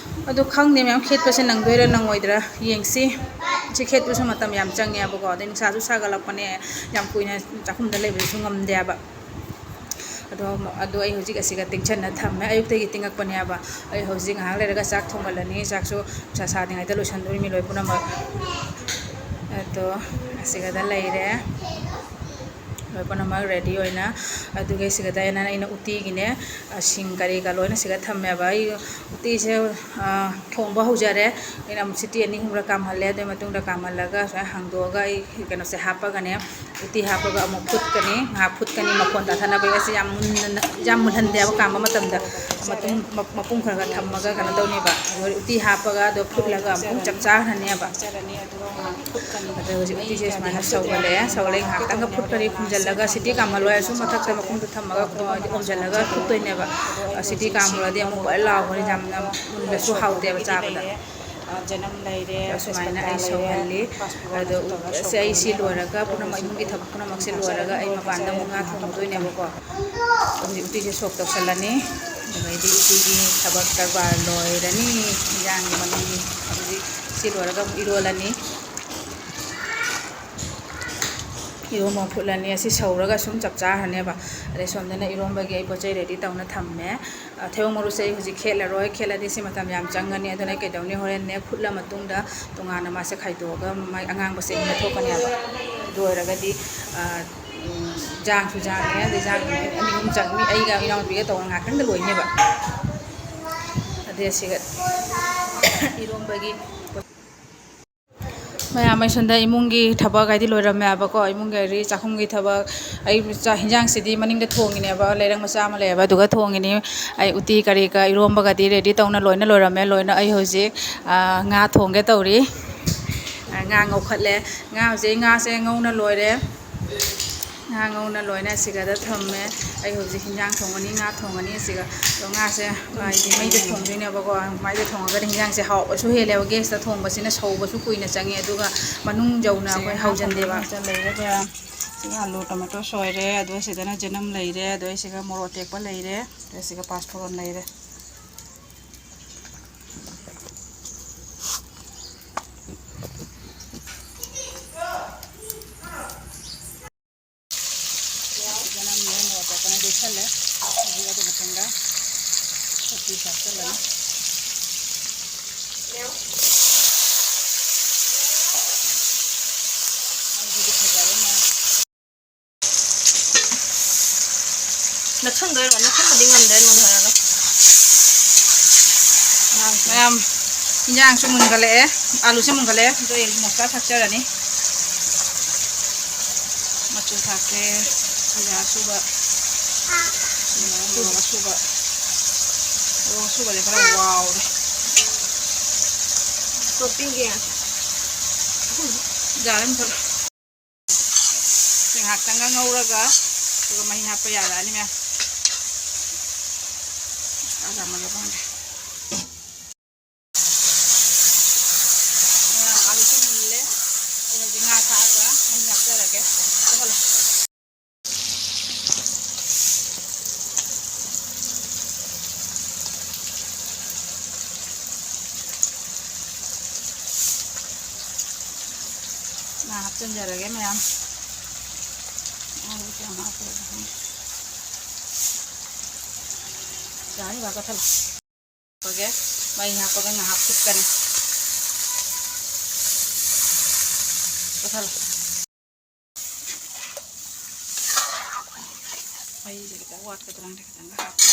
ꯑꯗꯣ ꯈꯪꯗꯦ, ꯃꯌꯥꯝ ꯈꯦꯠꯄꯁꯦ ꯅꯪꯗꯣꯏꯔꯥ ꯅꯪꯉꯣꯏꯗ꯭ꯔꯥ ꯌꯦꯡꯁꯤ꯫ ꯁꯤ ꯈꯦꯠꯄꯁꯨ ꯃꯇꯝ ꯌꯥꯝ ꯆꯪꯉꯦꯕꯀꯣ, ꯑꯗꯩ ꯅꯨꯡꯁꯥꯁꯨ ꯁꯥꯒꯠꯂꯛꯄꯅꯦ, ꯌꯥꯝ ꯀꯨꯏꯅ ꯆꯥꯛꯈꯨꯝꯗ ꯂꯩꯕꯗꯨꯁꯨ ꯉꯝꯗꯦꯕ꯫ ꯑꯗꯣ ꯑꯗꯣ ꯑꯩ ꯍꯧꯖꯤꯛ ꯑꯁꯤꯒ ꯇꯤꯡꯁꯟꯅ ꯊꯝꯃꯦ, ꯑꯌꯨꯛꯇꯒꯤ ꯇꯤꯡꯉꯛꯄꯅꯦꯕ꯫ ꯑꯩ ꯍꯧꯖꯤꯛ ꯉꯥꯏꯍꯥꯛ ꯂꯩꯔꯒ ꯆꯥꯛ ꯊꯣꯡꯒꯠꯂꯅꯤ꯫ ꯆꯥꯛꯁꯨ ꯅꯨꯡꯁꯥ ꯁꯥꯗ꯭ꯔꯤꯉꯩꯗ ꯂꯣꯏꯁꯟꯗꯣꯔꯤꯃꯤ ꯂꯣꯏ ꯄꯨꯝꯅꯃꯛ꯫ ꯑꯗꯣ ꯑꯁꯤꯒꯗ ꯂꯩꯔꯦ, ꯂꯣꯏ ꯄꯨꯝꯅꯃꯛ ꯔꯦꯗꯤ ꯑꯣꯏꯅ꯫ ꯑꯗꯨꯒ ꯁꯤꯒꯗ ꯑꯩꯅ ꯑꯩꯅ ꯎꯇꯤꯒꯤꯅꯦ, ꯁꯤꯡ ꯀꯔꯤ ꯀꯔꯥ ꯂꯣꯏꯅ ꯁꯤꯒ ꯊꯝꯃꯦꯕ꯫ ꯑꯩ ꯎꯇꯤꯁꯦ ꯊꯣꯡꯕ ꯍꯧꯖꯔꯦ꯫ ꯑꯩꯅ ꯑꯃꯨꯛ ꯁꯤꯇꯤ ꯑꯅꯤ ꯑꯍꯨꯝꯔꯛ ꯀꯥꯝꯍꯜꯂꯦ꯫ ꯑꯗꯨꯒꯤ ꯃꯇꯨꯡꯗ ꯀꯥꯝꯍꯜꯂꯒ ꯁꯨꯃꯥꯏꯅ ꯍꯥꯡꯗꯣꯛꯑꯒ ꯑꯩ ꯀꯩꯅꯣꯁꯦ ꯍꯥꯞꯄꯒꯅꯦ, ꯎꯇꯤ ꯍꯥꯞꯄꯒ ꯑꯃꯨꯛ ꯐꯨꯠꯀꯅꯤ꯫ ꯉꯥꯏꯍꯥꯛ ꯐꯨꯠꯀꯅꯤ, ꯃꯈꯣꯟ ꯇꯥꯊꯅꯕꯒꯤ꯫ ꯑꯁꯤ ꯌꯥꯝ ꯃꯨꯟꯅ, ꯌꯥꯝ ꯃꯨꯜꯍꯟꯗꯦꯕ ꯀꯥꯝꯕ ꯃꯇꯝꯗ꯫ ꯃꯇꯨꯝ ꯃ-, ꯃꯄꯨꯝ ꯈꯔ ꯈꯔ ꯊꯝꯃꯒ ꯀꯩꯅꯣ ꯇꯧꯅꯦꯕ꯫ ꯑꯗꯨꯒ ꯎꯇꯤ ꯍꯥꯞꯄꯒ ꯑꯗꯣ ꯐꯨꯠꯂꯒ ꯑꯃꯨꯛ ꯆꯞ ꯆꯥꯈ꯭ꯔꯅꯦꯕ꯫ ꯑꯗꯣ ꯍꯧꯖꯤꯛ ꯎꯇꯤꯁꯦ ꯁꯨꯃꯥꯏꯅ ꯁꯧꯒꯠꯂꯦ꯫ ꯁꯧꯒꯠꯂꯦ, ꯉꯥꯏꯍꯥꯛꯇꯪꯒ ꯐꯨꯠꯀꯅꯤ, ꯈꯨꯝꯖꯤꯜꯂꯒ ꯁꯤꯇꯤ ꯀꯥꯝꯍꯜꯂꯣꯏ꯫ ꯑꯁꯨꯝ ꯃꯊꯛꯇ ꯃꯈꯨꯝꯗꯣ ꯊꯝꯃꯒ ꯈꯣ-, ꯍꯥꯏꯗꯤ ꯑꯣꯝꯁꯤꯜꯂꯒ ꯐꯨꯠꯇꯣꯏꯅꯦꯕ꯫ ꯁꯤꯇꯤ ꯀꯥꯝꯍꯜꯂꯗꯤ ꯑꯃꯨꯛ ꯕꯣꯏ ꯂꯥꯎꯕꯅꯤ, ꯌꯥꯝꯅ ꯃꯨꯟꯕꯁꯨ ꯍꯥꯎꯇꯦꯕ ꯆꯥꯕꯗ꯫ ꯖꯅꯝ ꯂꯩꯔꯦ, ꯑꯁꯨꯃꯥꯏꯅ ꯑꯩ ꯁꯧꯍꯜꯂꯤ꯫ ꯑꯗꯣ ꯁꯤ, ꯑꯩ ꯁꯤ ꯂꯣꯏꯔꯒ ꯄꯨꯝꯅꯃꯛ, ꯏꯃꯨꯡꯒꯤ ꯊꯕꯛ ꯄꯨꯝꯅꯃꯛꯁꯦ ꯂꯣꯏꯔꯒ ꯑꯩ ꯃꯄꯥꯟꯗ ꯑꯃꯨꯛ ꯉꯥ ꯊꯣꯡꯉꯨꯗꯣꯏꯅꯦꯕꯀꯣ꯫ ꯍꯧꯖꯤꯛ ꯎꯇꯤꯁꯦ ꯁꯣꯛ ꯇꯧꯁꯜꯂꯅꯤ꯫ ꯑꯗꯩꯗꯤ ꯎꯇꯤꯒꯤ ꯊꯕꯛ ꯀꯔꯕꯥꯔ ꯂꯣꯏꯔꯅꯤ꯫ ꯏꯟꯖꯥꯡꯒꯤ ꯃꯅꯨꯡꯒꯤ ꯍꯧꯖꯤꯛ ꯁꯤ ꯂꯣꯏꯔꯒ ꯑꯃꯨꯛ ꯏꯔꯣꯜꯂꯅꯤ꯫ ꯏꯔꯣꯝꯕ ꯑꯃ ꯐꯨꯠꯂꯅꯤ꯫ ꯑꯁꯤ ꯁꯧꯔꯒ ꯁꯨꯝ ꯆꯞ ꯆꯥꯈ꯭ꯔꯅꯦꯕ꯫ ꯑꯗꯩ ꯁꯣꯝꯗꯅ ꯏꯔꯣꯝꯕꯒꯤ ꯑꯩ ꯄꯣꯠ ꯆꯩ ꯔꯦꯗꯤ ꯇꯧꯅ ꯊꯝꯃꯦ꯫ ꯑ, ꯊꯩꯕꯣꯡ ꯃꯔꯨꯁꯦ ꯑꯩ ꯍꯧꯖꯤꯛ ꯈꯦꯠꯂꯔꯣꯏ꯫ ꯈꯦꯠꯂꯗꯤ ꯁꯤ ꯃꯇꯝ ꯌꯥꯝ ꯆꯪꯒꯅꯤ꯫ ꯑꯗꯨꯅ ꯑꯩ ꯀꯩꯗꯧꯅꯤ, ꯍꯣꯔꯦꯟꯅꯦ ꯐꯨꯠꯂ ꯃꯇꯨꯡꯗ ꯇꯣꯉꯥꯟꯅ ꯃꯥꯁꯦ ꯈꯥꯏꯗꯣꯛꯑꯒ ꯃꯥꯏ ꯑꯉꯥꯡꯕꯁꯦ ꯂꯧꯊꯣꯛꯀꯅꯦꯕ꯫ ꯑꯗꯨ ꯑꯣꯏꯔꯒꯗꯤ, ꯑ, ꯎꯝ, ꯌꯦꯟꯖꯥꯡꯁꯨ ꯌꯥꯝꯃꯦ꯫ ꯑꯗꯩ ꯌꯦꯟꯖꯥꯡ ꯑꯅꯤ ꯑꯍꯨꯝ ꯆꯪꯅꯤ꯫ ꯑꯩꯒ ꯏꯅꯥꯎꯅꯨꯄꯤꯒ ꯇꯧꯔꯒ ꯉꯥꯛꯇꯪꯗ ꯂꯣꯏꯅꯦꯕ꯫ ꯑꯗꯩ ꯑꯁꯤꯒ ꯏꯔꯣꯝꯕꯒꯤ ꯃꯌꯥꯝ, ꯑꯩ ꯁꯣꯝꯗ ꯏꯃꯨꯡꯒꯤ ꯊꯕꯛ ꯍꯥꯏꯗꯤ ꯂꯣꯏꯔꯝꯃꯦ ꯍꯥꯏꯕꯀꯣ, ꯏꯃꯨꯡꯒꯤ ꯍꯥꯏꯗꯤ ꯆꯥꯛꯈꯨꯝꯒꯤ ꯊꯕꯛ꯫ ꯑꯩ ꯆꯥꯛ, ꯍꯤꯟꯖꯥꯡꯁꯤꯗꯤ ꯃꯅꯤꯡꯗ ꯊꯣꯡꯉꯤꯅꯦꯕ, ꯂꯩꯔꯪ ꯃꯆꯥ ꯑꯃ ꯂꯩꯌꯦꯕ, ꯑꯗꯨꯒ ꯊꯣꯡꯉꯤꯅꯤ꯫ ꯑꯩ ꯎꯇꯤ ꯀꯔꯤ ꯀꯔꯥ, ꯏꯔꯣꯝꯕꯒꯗꯤ ꯔꯦꯗꯤ ꯇꯧꯅ ꯂꯣꯏꯅ ꯂꯣꯏꯔꯝꯃꯦ꯫ ꯂꯣꯏꯅ ꯑꯩ ꯍꯧꯖꯤꯛ, ꯑ, ꯉꯥ ꯊꯣꯡꯒꯦ ꯇꯧꯔꯤ꯫ ꯑ, ꯉꯥ ꯉꯧꯈꯠꯂꯦ꯫ ꯉꯥ ꯍꯧꯖꯤꯛ ꯑꯩ ꯉꯥꯁꯦ ꯉꯧꯅ ꯂꯣꯏꯔꯦ꯫ ꯉꯥ ꯉꯧꯅ ꯂꯣꯏꯅ ꯁꯤꯒꯗ ꯊꯝꯃꯦ꯫ ꯑꯩ ꯍꯧꯖꯤꯛ ꯍꯤꯟꯖꯥꯡ ꯊꯣꯡꯉꯅꯤ, ꯉꯥ ꯊꯣꯡꯉꯅꯤ꯫ ꯑꯁꯤꯒ ꯑꯗꯣ ꯉꯥꯁꯦ ꯍꯥꯏꯗꯤ ꯃꯩꯗ ꯊꯣꯡꯗꯣꯏꯅꯦꯕꯀꯣ꯫ ꯃꯩꯗ ꯊꯣꯡꯉꯒꯗꯤ ꯍꯤꯟꯖꯥꯡꯁꯦ ꯍꯥꯎꯕꯁꯨ ꯍꯦꯜꯂꯦꯕ꯫ ꯒꯦꯁꯇ ꯊꯣꯡꯕꯁꯤꯅ ꯁꯧꯕꯁꯨ ꯀꯨꯏꯅ ꯆꯪꯉꯦ, ꯑꯗꯨꯒ ꯃꯅꯨꯡ ꯌꯧꯅ ꯑꯩꯈꯣꯏ ꯍꯥꯎꯖꯟꯗꯦꯕ꯫ ꯁꯤꯒ ꯑꯂꯨ ꯇꯣꯃꯦꯇꯣ ꯁꯣꯏꯔꯦ, ꯑꯗꯨꯒ ꯁꯤꯗꯅ ꯖꯅꯝ ꯂꯩꯔꯦ, ꯑꯗꯨꯒ ꯁꯤꯒ ꯃꯣꯔꯣꯛ ꯑꯇꯦꯛꯄ ꯂꯩꯔꯦ, ꯑꯗꯨꯒ ꯁꯤꯒ ꯄꯥꯁꯐꯣꯔꯟ ꯂꯩꯔꯦ꯫ ꯂꯣꯏꯁꯜꯂꯦ꯫ ꯍꯧꯖꯤꯛ ꯑꯗꯨ ꯃꯇꯨꯡꯗ ꯎꯇꯤ ꯍꯥꯞꯆꯜꯂꯅꯤ꯫ ꯑꯗꯨꯗꯤ ꯐꯖꯔꯦ ꯃꯌꯥꯝ꯫ ꯅꯛꯁꯟꯗꯣꯏꯔꯣ? ꯅꯛꯁꯟꯕꯗꯤ ꯉꯝꯗ꯭ꯔꯦ, ꯅꯣꯟꯊꯔꯒ꯫ ꯃꯌꯥꯝ, ꯏꯟꯖꯥꯡꯁꯨ ꯃꯨꯟꯒꯠꯂꯛꯑꯦ, ꯑꯥꯂꯨꯁꯨ ꯃꯨꯟꯒꯠꯂꯛꯑꯦ꯫ ꯑꯗꯣ ꯑꯩ ꯃꯁꯂꯥ ꯊꯥꯛꯆꯔꯅꯤ꯫ ꯃꯆꯨ ꯊꯥꯛꯀꯦ, ꯖꯤꯔꯥ ꯑꯁꯨꯕ, ꯖꯤꯔꯥ, ꯃꯣꯔꯣꯛ ꯑꯁꯨꯕ, ꯃꯣꯔꯣꯛ ꯑꯁꯨꯕꯁꯦ ꯈꯔ ꯋꯥꯎꯔꯦ꯫ ꯀꯣꯠꯄꯤꯒꯦ꯫ ꯖꯥꯔ ꯑꯃ ꯊꯣꯛꯂꯦ꯫ ꯁꯤ ꯉꯥꯏꯍꯥꯛꯇꯪꯒ ꯉꯧꯔꯒ ꯑꯗꯨꯒ ꯃꯍꯤ ꯍꯥꯞꯄ ꯌꯥꯔꯛꯑꯅꯤ ꯃꯌꯥꯝ꯫ ꯆꯥ ꯆꯥꯝꯃꯒ ꯐꯪꯗꯦ꯫ ꯃꯌꯥꯝ ꯑꯥꯂꯨꯁꯦ ꯃꯨꯜꯂꯦ꯫ ꯑꯩ ꯍꯧꯖꯤꯛ ꯉꯥ ꯊꯥꯛꯑꯒ ꯃꯍꯤ ꯍꯥꯞꯆꯔꯒꯦ꯫ ꯆꯠꯍꯜꯂꯣ꯫ ꯉꯥ ꯍꯥꯞꯆꯤꯟꯖꯔꯒꯦ ꯃꯌꯥꯝ꯫ ꯉꯥꯗꯨꯕꯨ ꯀꯌꯥꯝ ꯍꯥꯞꯄ꯭ꯔꯥ ꯈꯪꯗꯦ꯫ ꯌꯥꯔꯅꯤ ꯕꯥ, ꯀꯠꯊꯠꯂꯣ꯫ ꯍꯥꯞꯄꯒꯦ꯫ ꯃꯩ ꯍꯥꯞꯄꯒ ꯉꯥꯏꯍꯥꯛ ꯐꯨꯠꯀꯅꯤ꯫ ꯀꯠꯊꯠꯂꯣ꯫ ꯃꯩꯁꯦ ꯈꯤꯇꯪ ꯋꯥꯠꯀꯗ꯭ꯔꯥ ꯈꯪꯗꯦ, ꯈꯤꯇꯪꯒ ꯍꯥꯞꯀꯦ꯫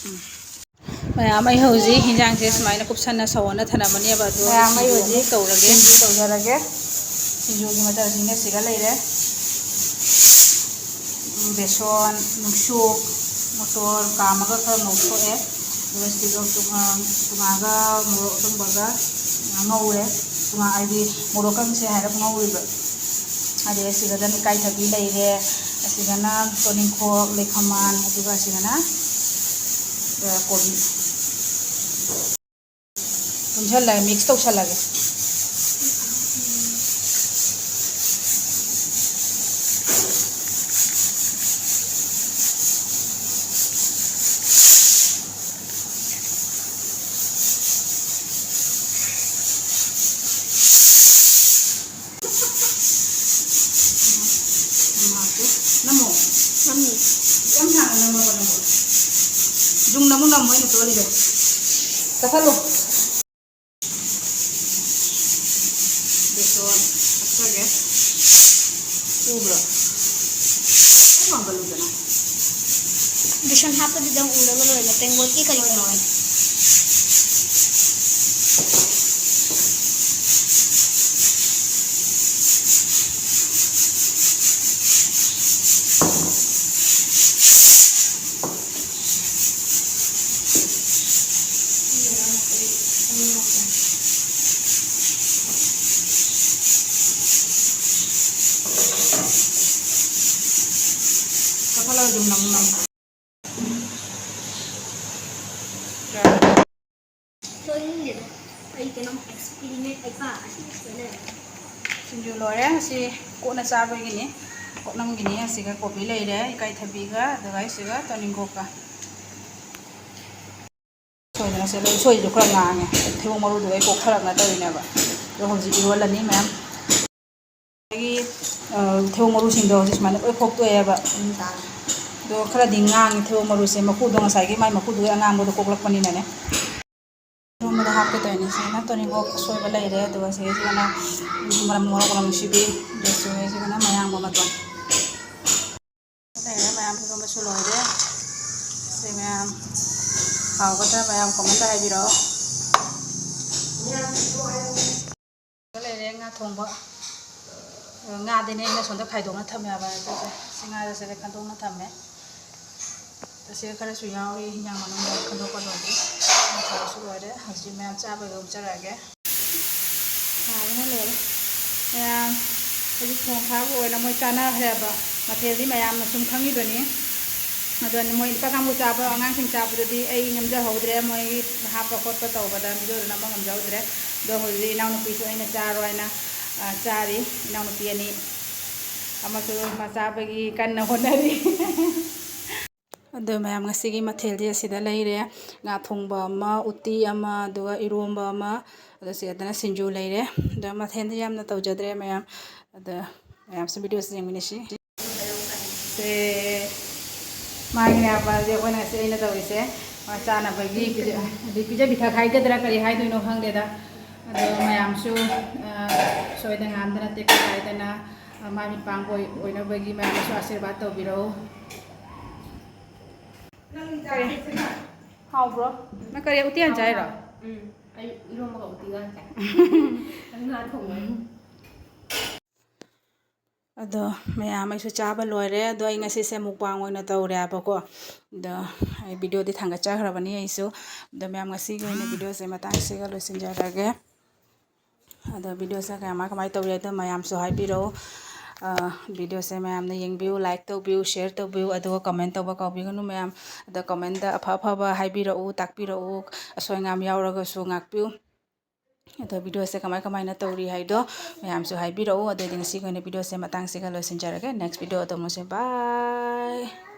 ꯎꯝ꯫ ꯃꯌꯥꯝ, ꯑꯩ ꯍꯧꯖꯤꯛ ꯍꯤꯟꯖꯥꯡꯁꯦ ꯁꯨꯃꯥꯏꯅ ꯀꯨꯞꯁꯟꯅ ꯁꯧꯍꯟꯅ ꯊꯅꯝꯃꯅꯦꯕ꯫ ꯑꯗꯣ ꯃꯌꯥꯝ, ꯑꯩ ꯁꯤꯡꯖꯨ ꯑꯃꯨꯛ ꯍꯧꯖꯤꯛ ꯇꯧꯔꯒꯦ꯫ ꯁꯤꯡꯖꯨ ꯇꯧꯖꯔꯒꯦ꯫ ꯁꯤꯡꯖꯨꯒꯤ ꯃꯆꯜꯁꯤꯡꯅ ꯁꯤꯗ ꯂꯩꯔꯦ꯫ ꯎꯝ, ꯕꯦꯁꯣꯟ, ꯅꯨꯡꯁꯨꯛ, ꯃꯣꯇꯣꯔ ꯀꯥꯝꯃꯒ ꯈꯔ ꯉꯧꯊꯣꯛꯑꯦ꯫ ꯑꯗꯨꯒ ꯁꯤꯗ ꯇꯨꯉꯥ-, ꯇꯨꯉꯥꯒ ꯃꯣꯔꯣꯛ ꯑꯀꯪꯕꯒ ꯉꯧꯔꯦ꯫ ꯇꯨꯉꯥ ꯍꯥꯏꯗꯤ ꯃꯣꯔꯣꯛ ꯑꯀꯪꯕꯁꯦ ꯍꯥꯏꯔꯞ ꯉꯧꯔꯤꯕ꯫ ꯑꯗꯩ ꯑꯁꯤꯗꯅ ꯏꯀꯥꯏꯊꯕꯤ ꯂꯩꯔꯦ, ꯑꯁꯤꯗꯅ ꯇꯣꯅꯤꯡꯈꯣꯛ, ꯂꯩꯈꯃꯥꯟ, ꯑꯗꯨꯒ ꯑꯁꯤꯗꯅ, ꯑ, ꯀꯣꯕꯤ꯫ ꯄꯨꯟꯁꯜꯂꯒ, ꯃꯤꯛꯁ ꯇꯧꯁꯜꯂꯒꯦ꯫ ꯃꯣꯏꯅ ꯇꯣꯜꯂꯤꯁꯦ꯫ ꯀꯛꯊꯠꯂꯨ꯫ ꯕꯦꯁꯣꯟ ꯍꯥꯞꯆꯒꯦ꯫ ꯎꯕ꯭ꯔꯣ? ꯈꯔ ꯋꯥꯡꯈꯠꯂꯨꯗꯅ꯫ ꯕꯦꯁꯣꯟ ꯍꯥꯞꯄꯗꯨꯗꯪ ꯎꯔꯒ ꯂꯣꯏꯔꯦ, ꯇꯦꯡꯀꯣꯠꯀꯤ ꯀꯔꯤ ꯀꯔꯥ꯫ ꯀꯛꯊꯠꯂꯒ ꯑꯗꯨꯝ ꯅꯝꯃꯨ ꯅꯝꯃꯨ꯫ ꯂꯣꯏꯅꯤꯡꯗꯦꯗ꯫ ꯑꯩ ꯀꯩꯅꯣꯝ experiment ꯑꯩ ꯄꯥ ꯑꯁꯤ ꯂꯣꯏꯅ꯫ ꯁꯤꯡꯖꯨ ꯂꯣꯏꯔꯦ꯫ ꯑꯁꯤ ꯀꯣꯟꯅ ꯆꯥꯕꯒꯤꯅꯤ, ꯀꯣꯠꯅꯝꯒꯤꯅꯤ꯫ ꯑꯁꯤꯒ ꯀꯣꯕꯤ ꯂꯩꯔꯦ, ꯏꯀꯥꯏꯊꯕꯤꯒ, ꯑꯗꯨꯒ ꯑꯩꯁꯤꯒ ꯇꯣꯅꯤꯡꯈꯣꯛꯀ꯫ ꯁꯣꯏꯗꯅ ꯁꯦ ꯂꯣꯏ ꯁꯣꯏꯁꯨ ꯈꯔ ꯉꯥꯡꯉꯦ꯫ ꯊꯩꯕꯣꯡ ꯃꯔꯨꯗꯨꯒ ꯑꯩ ꯀꯣꯛꯊꯔꯛꯅ ꯇꯧꯔꯤꯅꯦꯕ꯫ ꯑꯗꯣ ꯍꯧꯖꯤꯛ ꯏꯔꯣꯜꯂꯅꯤ ꯃꯌꯥꯝ꯫ ꯑꯗꯒꯤ, ꯑ, ꯊꯩꯕꯣꯡ ꯃꯔꯨꯁꯤꯡꯗꯣ ꯍꯧꯖꯤꯛ ꯁꯨꯃꯥꯏꯅ ꯂꯣꯏ ꯈꯣꯛꯇꯣꯛꯑꯦꯕ꯫ ꯑꯗꯣ ꯈꯔꯗꯤ ꯉꯥꯡꯉꯦ ꯊꯩꯕꯣꯡ ꯃꯔꯨꯁꯦ, ꯃꯀꯨꯗꯣ ꯉꯁꯥꯏꯒꯤ ꯃꯥꯏ ꯃꯀꯨꯗꯨꯒꯤ ꯑꯉꯥꯡꯕꯗꯣ ꯀꯣꯛꯂꯛꯄꯅꯤꯅꯅꯦ꯫ ꯏꯔꯣꯟꯕꯗ ꯍꯥꯞꯀꯦ ꯇꯧꯔꯤꯅꯦ꯫ ꯁꯤꯅ ꯇꯣꯅꯤꯡꯈꯣꯛ ꯑꯁꯣꯏꯕ ꯂꯩꯔꯦ, ꯑꯗꯨꯒ ꯁꯤꯒꯤꯁꯤꯒꯅ ꯃꯔꯝ ꯃꯣꯔꯣꯛ, ꯃꯅꯝ ꯅꯨꯡꯁꯤꯕꯤ, ꯑꯗꯨꯒ ꯁꯤꯒꯤꯁꯤꯒꯅ ꯃꯌꯥꯡꯕ ꯃꯇꯣꯟ꯫ ꯂꯩꯔꯦ ꯃꯌꯥꯝ, ꯏꯔꯣꯟꯕꯁꯨ ꯂꯣꯏꯔꯦ꯫ ꯁꯤ ꯃꯌꯥꯝ ꯍꯥꯎꯒꯗ꯭ꯔꯥ ꯃꯌꯥꯝ comment ꯍꯥꯏꯕꯤꯔꯛꯑꯣ꯫ ꯂꯩꯔꯦ ꯉꯥ ꯊꯣꯡꯕ꯫ ꯉꯥꯗꯤꯅꯦ ꯑꯩꯅ ꯁꯣꯝꯗ ꯈꯥꯏꯗꯣꯛꯅ ꯊꯝꯃꯦ ꯍꯥꯏꯕ꯫ ꯁꯤ ꯉꯥꯁꯦ ꯁꯤꯗ ꯈꯟꯗꯣꯛꯅ ꯊꯝꯃꯦ꯫ ꯑꯁꯤꯗ ꯈꯔꯁꯨ ꯌꯥꯎꯔꯤ, ꯍꯤꯟꯖꯥꯡ ꯃꯅꯨꯡꯗ ꯈꯟꯗꯣꯛꯄ ꯂꯣꯏꯗ꯭ꯔꯤ꯫ ꯉꯥ ꯊꯣꯡꯕꯁꯨ ꯂꯣꯏꯔꯦ꯫ ꯍꯧꯖꯤꯛ ꯃꯌꯥꯝ ꯆꯥꯕꯒꯤ ꯑꯃꯨꯛ ꯆꯠꯂꯛꯑꯒꯦ꯫ ꯁꯥꯕꯅ ꯂꯣꯏꯔꯦ꯫ ꯃꯌꯥꯝ ꯍꯧꯖꯤꯛ ꯊꯣꯡ ꯊꯥꯛꯄ ꯑꯣꯏꯅ ꯃꯣꯏ ꯆꯥꯅꯈ꯭ꯔꯦꯕ꯫ ꯃꯊꯦꯜꯗꯤ ꯃꯌꯥꯝꯅ ꯁꯨꯝ ꯈꯪꯉꯤꯗꯨꯅꯤ꯫ ꯑꯗꯣ ꯃꯣꯏ ꯅꯨꯄꯥ ꯀꯥꯡꯕꯨ ꯆꯥꯕ, ꯑꯉꯥꯡꯁꯤꯡ ꯆꯥꯕꯗꯨꯗꯤ ꯑꯩ ꯅꯝꯖꯍꯧꯗ꯭ꯔꯦ, ꯃꯣꯏꯒꯤ ꯍꯥꯞꯄ ꯈꯣꯠꯄ ꯇꯧꯕꯗ video ꯗꯣ ꯅꯝꯕ ꯉꯝꯖꯍꯧꯗ꯭ꯔꯦ꯫ ꯑꯗꯣ ꯍꯧꯖꯤꯛ ꯏꯅꯥꯎꯅꯨꯄꯤꯁꯨ ꯑꯩꯅ ꯆꯥꯔꯣ ꯍꯥꯏꯅ, ꯑ, ꯆꯥꯔꯤ꯫ ꯏꯅꯥꯎꯅꯨꯄꯤ ꯑꯅꯤ ꯑꯃꯁꯨ ꯃꯆꯥꯕꯒꯤ ꯀꯟꯅ ꯍꯣꯠꯅꯔꯤ꯫ ꯑꯗꯣ ꯃꯌꯥꯝ, ꯉꯁꯤꯒꯤ ꯃꯊꯦꯜꯗꯤ ꯑꯁꯤꯗ ꯂꯩꯔꯦ꯫ ꯉꯥ ꯊꯣꯡꯕ ꯑꯃ, ꯎꯇꯤ ꯑꯃ, ꯑꯗꯨꯒ ꯏꯔꯣꯝꯕ ꯑꯃ, ꯑꯗꯣ ꯁꯤꯗꯅ ꯁꯤꯡꯖꯨ ꯂꯩꯔꯦ꯫ ꯑꯗꯣ ꯃꯊꯦꯜꯗꯤ ꯌꯥꯝꯅ ꯇꯧꯖꯗ꯭ꯔꯦ ꯃꯌꯥꯝ꯫ ꯑꯗ ꯃꯌꯥꯝꯁꯨ video ꯁꯦ ꯌꯦꯡꯃꯤꯟꯅꯁꯤ꯫ ꯁꯦ, ꯃꯥꯒꯤꯅꯦ ꯍꯥꯏꯕ, ꯑꯗꯨꯗꯤ ꯑꯩꯈꯣꯏꯅ ꯉꯁꯤ ꯑꯩꯅ ꯇꯧꯔꯤꯁꯦ꯫ ꯆꯥꯅꯕꯒꯤ ꯄꯤꯖ-, ꯑꯗꯩ ꯄꯤꯖ ꯄꯤꯊꯛ ꯍꯥꯏꯒꯗ꯭ꯔꯥ ꯀꯔꯤ ꯍꯥꯏꯗꯣꯏꯅꯣ ꯈꯪꯗꯦꯗ꯫ ꯑꯗꯣ ꯃꯌꯥꯝꯁꯨ, ꯑ, ꯁꯣꯏꯗ ꯉꯥꯝꯗꯅ ꯇꯦꯛꯇ ꯀꯥꯏꯗꯅ, ꯑ, ꯃꯥꯏ ꯃꯤꯠ ꯄꯥꯡꯕ ꯑꯣꯏ-, ꯑꯣꯏꯅꯕꯒꯤ ꯃꯌꯥꯝꯅꯁꯨ ꯑꯥꯁꯤꯔꯕꯥꯗ ꯇꯧꯕꯤꯔꯛꯎ꯫ ꯀꯔꯤ? ꯍꯥꯎꯕ꯭ꯔꯣ? ꯅꯪ ꯀꯔꯤ, ꯎꯇꯤ ꯍꯥꯟ ꯆꯥꯏꯔꯣ? ꯎꯝ, ꯑꯩ ꯏꯔꯣꯝꯕꯒ ꯎꯇꯤꯒ ꯆꯥꯏ꯫ ꯉꯥ ꯊꯣꯡꯕ꯫ ꯑꯗꯣ ꯃꯌꯥꯝ ꯑꯩꯁꯨ ꯆꯥꯕ ꯂꯣꯏꯔꯦ꯫ ꯑꯗꯣ ꯑꯩ ꯉꯁꯤꯁꯦ mukbang ꯑꯣꯏꯅ ꯇꯧꯔꯦ ꯍꯥꯏꯕꯀꯣ꯫ ꯑꯗꯣ ꯑꯩ videoꯗꯤ ꯊꯥꯡꯒꯠꯆꯈ꯭ꯔꯕꯅꯤ ꯑꯩꯁꯨ꯫ ꯑꯗꯣ ꯃꯌꯥꯝ ꯉꯁꯤꯒꯤ ꯑꯣꯏꯅ videoꯁꯦ ꯃꯇꯥꯡꯁꯤꯒ ꯂꯣꯏꯁꯤꯟꯖꯔꯒꯦ꯫ ꯑꯗꯣ videoꯁꯦ ꯀꯃꯥꯏ ꯀꯃꯥꯏ ꯇꯧꯔꯤ ꯍꯥꯏꯗꯣ ꯃꯌꯥꯝꯁꯨ ꯍꯥꯏꯕꯤꯔꯛꯎ꯫ ꯑ, videoꯁꯦ ꯃꯌꯥꯝꯅ ꯌꯦꯡꯕꯤꯌꯨ, like ꯇꯧꯕꯤꯌꯨ, share ꯇꯧꯕꯤꯌꯨ, ꯑꯗꯨꯒ comment ꯇꯧꯕ ꯀꯥꯎꯕꯤꯒꯅꯨ ꯃꯌꯥꯝ꯫ ꯑꯗꯣ commentꯇ ꯑꯐ ꯑꯐꯕ ꯍꯥꯏꯕꯤꯔꯛꯎ, ꯇꯥꯛꯄꯤꯔꯛꯎ, ꯑꯁꯣꯏ ꯑꯉꯥꯝ ꯌꯥꯎꯔꯒꯁꯨ ꯉꯥꯛꯄꯤꯌꯨ꯫ ꯑꯗꯣ videoꯁꯦ ꯀꯃꯥꯏ ꯀꯃꯥꯏꯅ ꯇꯧꯔꯤ ꯍꯥꯏꯗꯣ ꯃꯌꯥꯝꯁꯨ ꯍꯥꯏꯕꯤꯔꯛꯎ꯫ ꯑꯗꯨꯑꯣꯏꯗꯤ ꯉꯁꯤꯒꯤ ꯑꯣꯏꯅ videoꯁꯦ ꯃꯇꯥꯡꯁꯤꯒ ꯂꯣꯏꯁꯤꯟꯖꯔꯒꯦ꯫ Next videoꯗ ꯑꯃꯨꯛꯁꯦ꯫ Bye꯫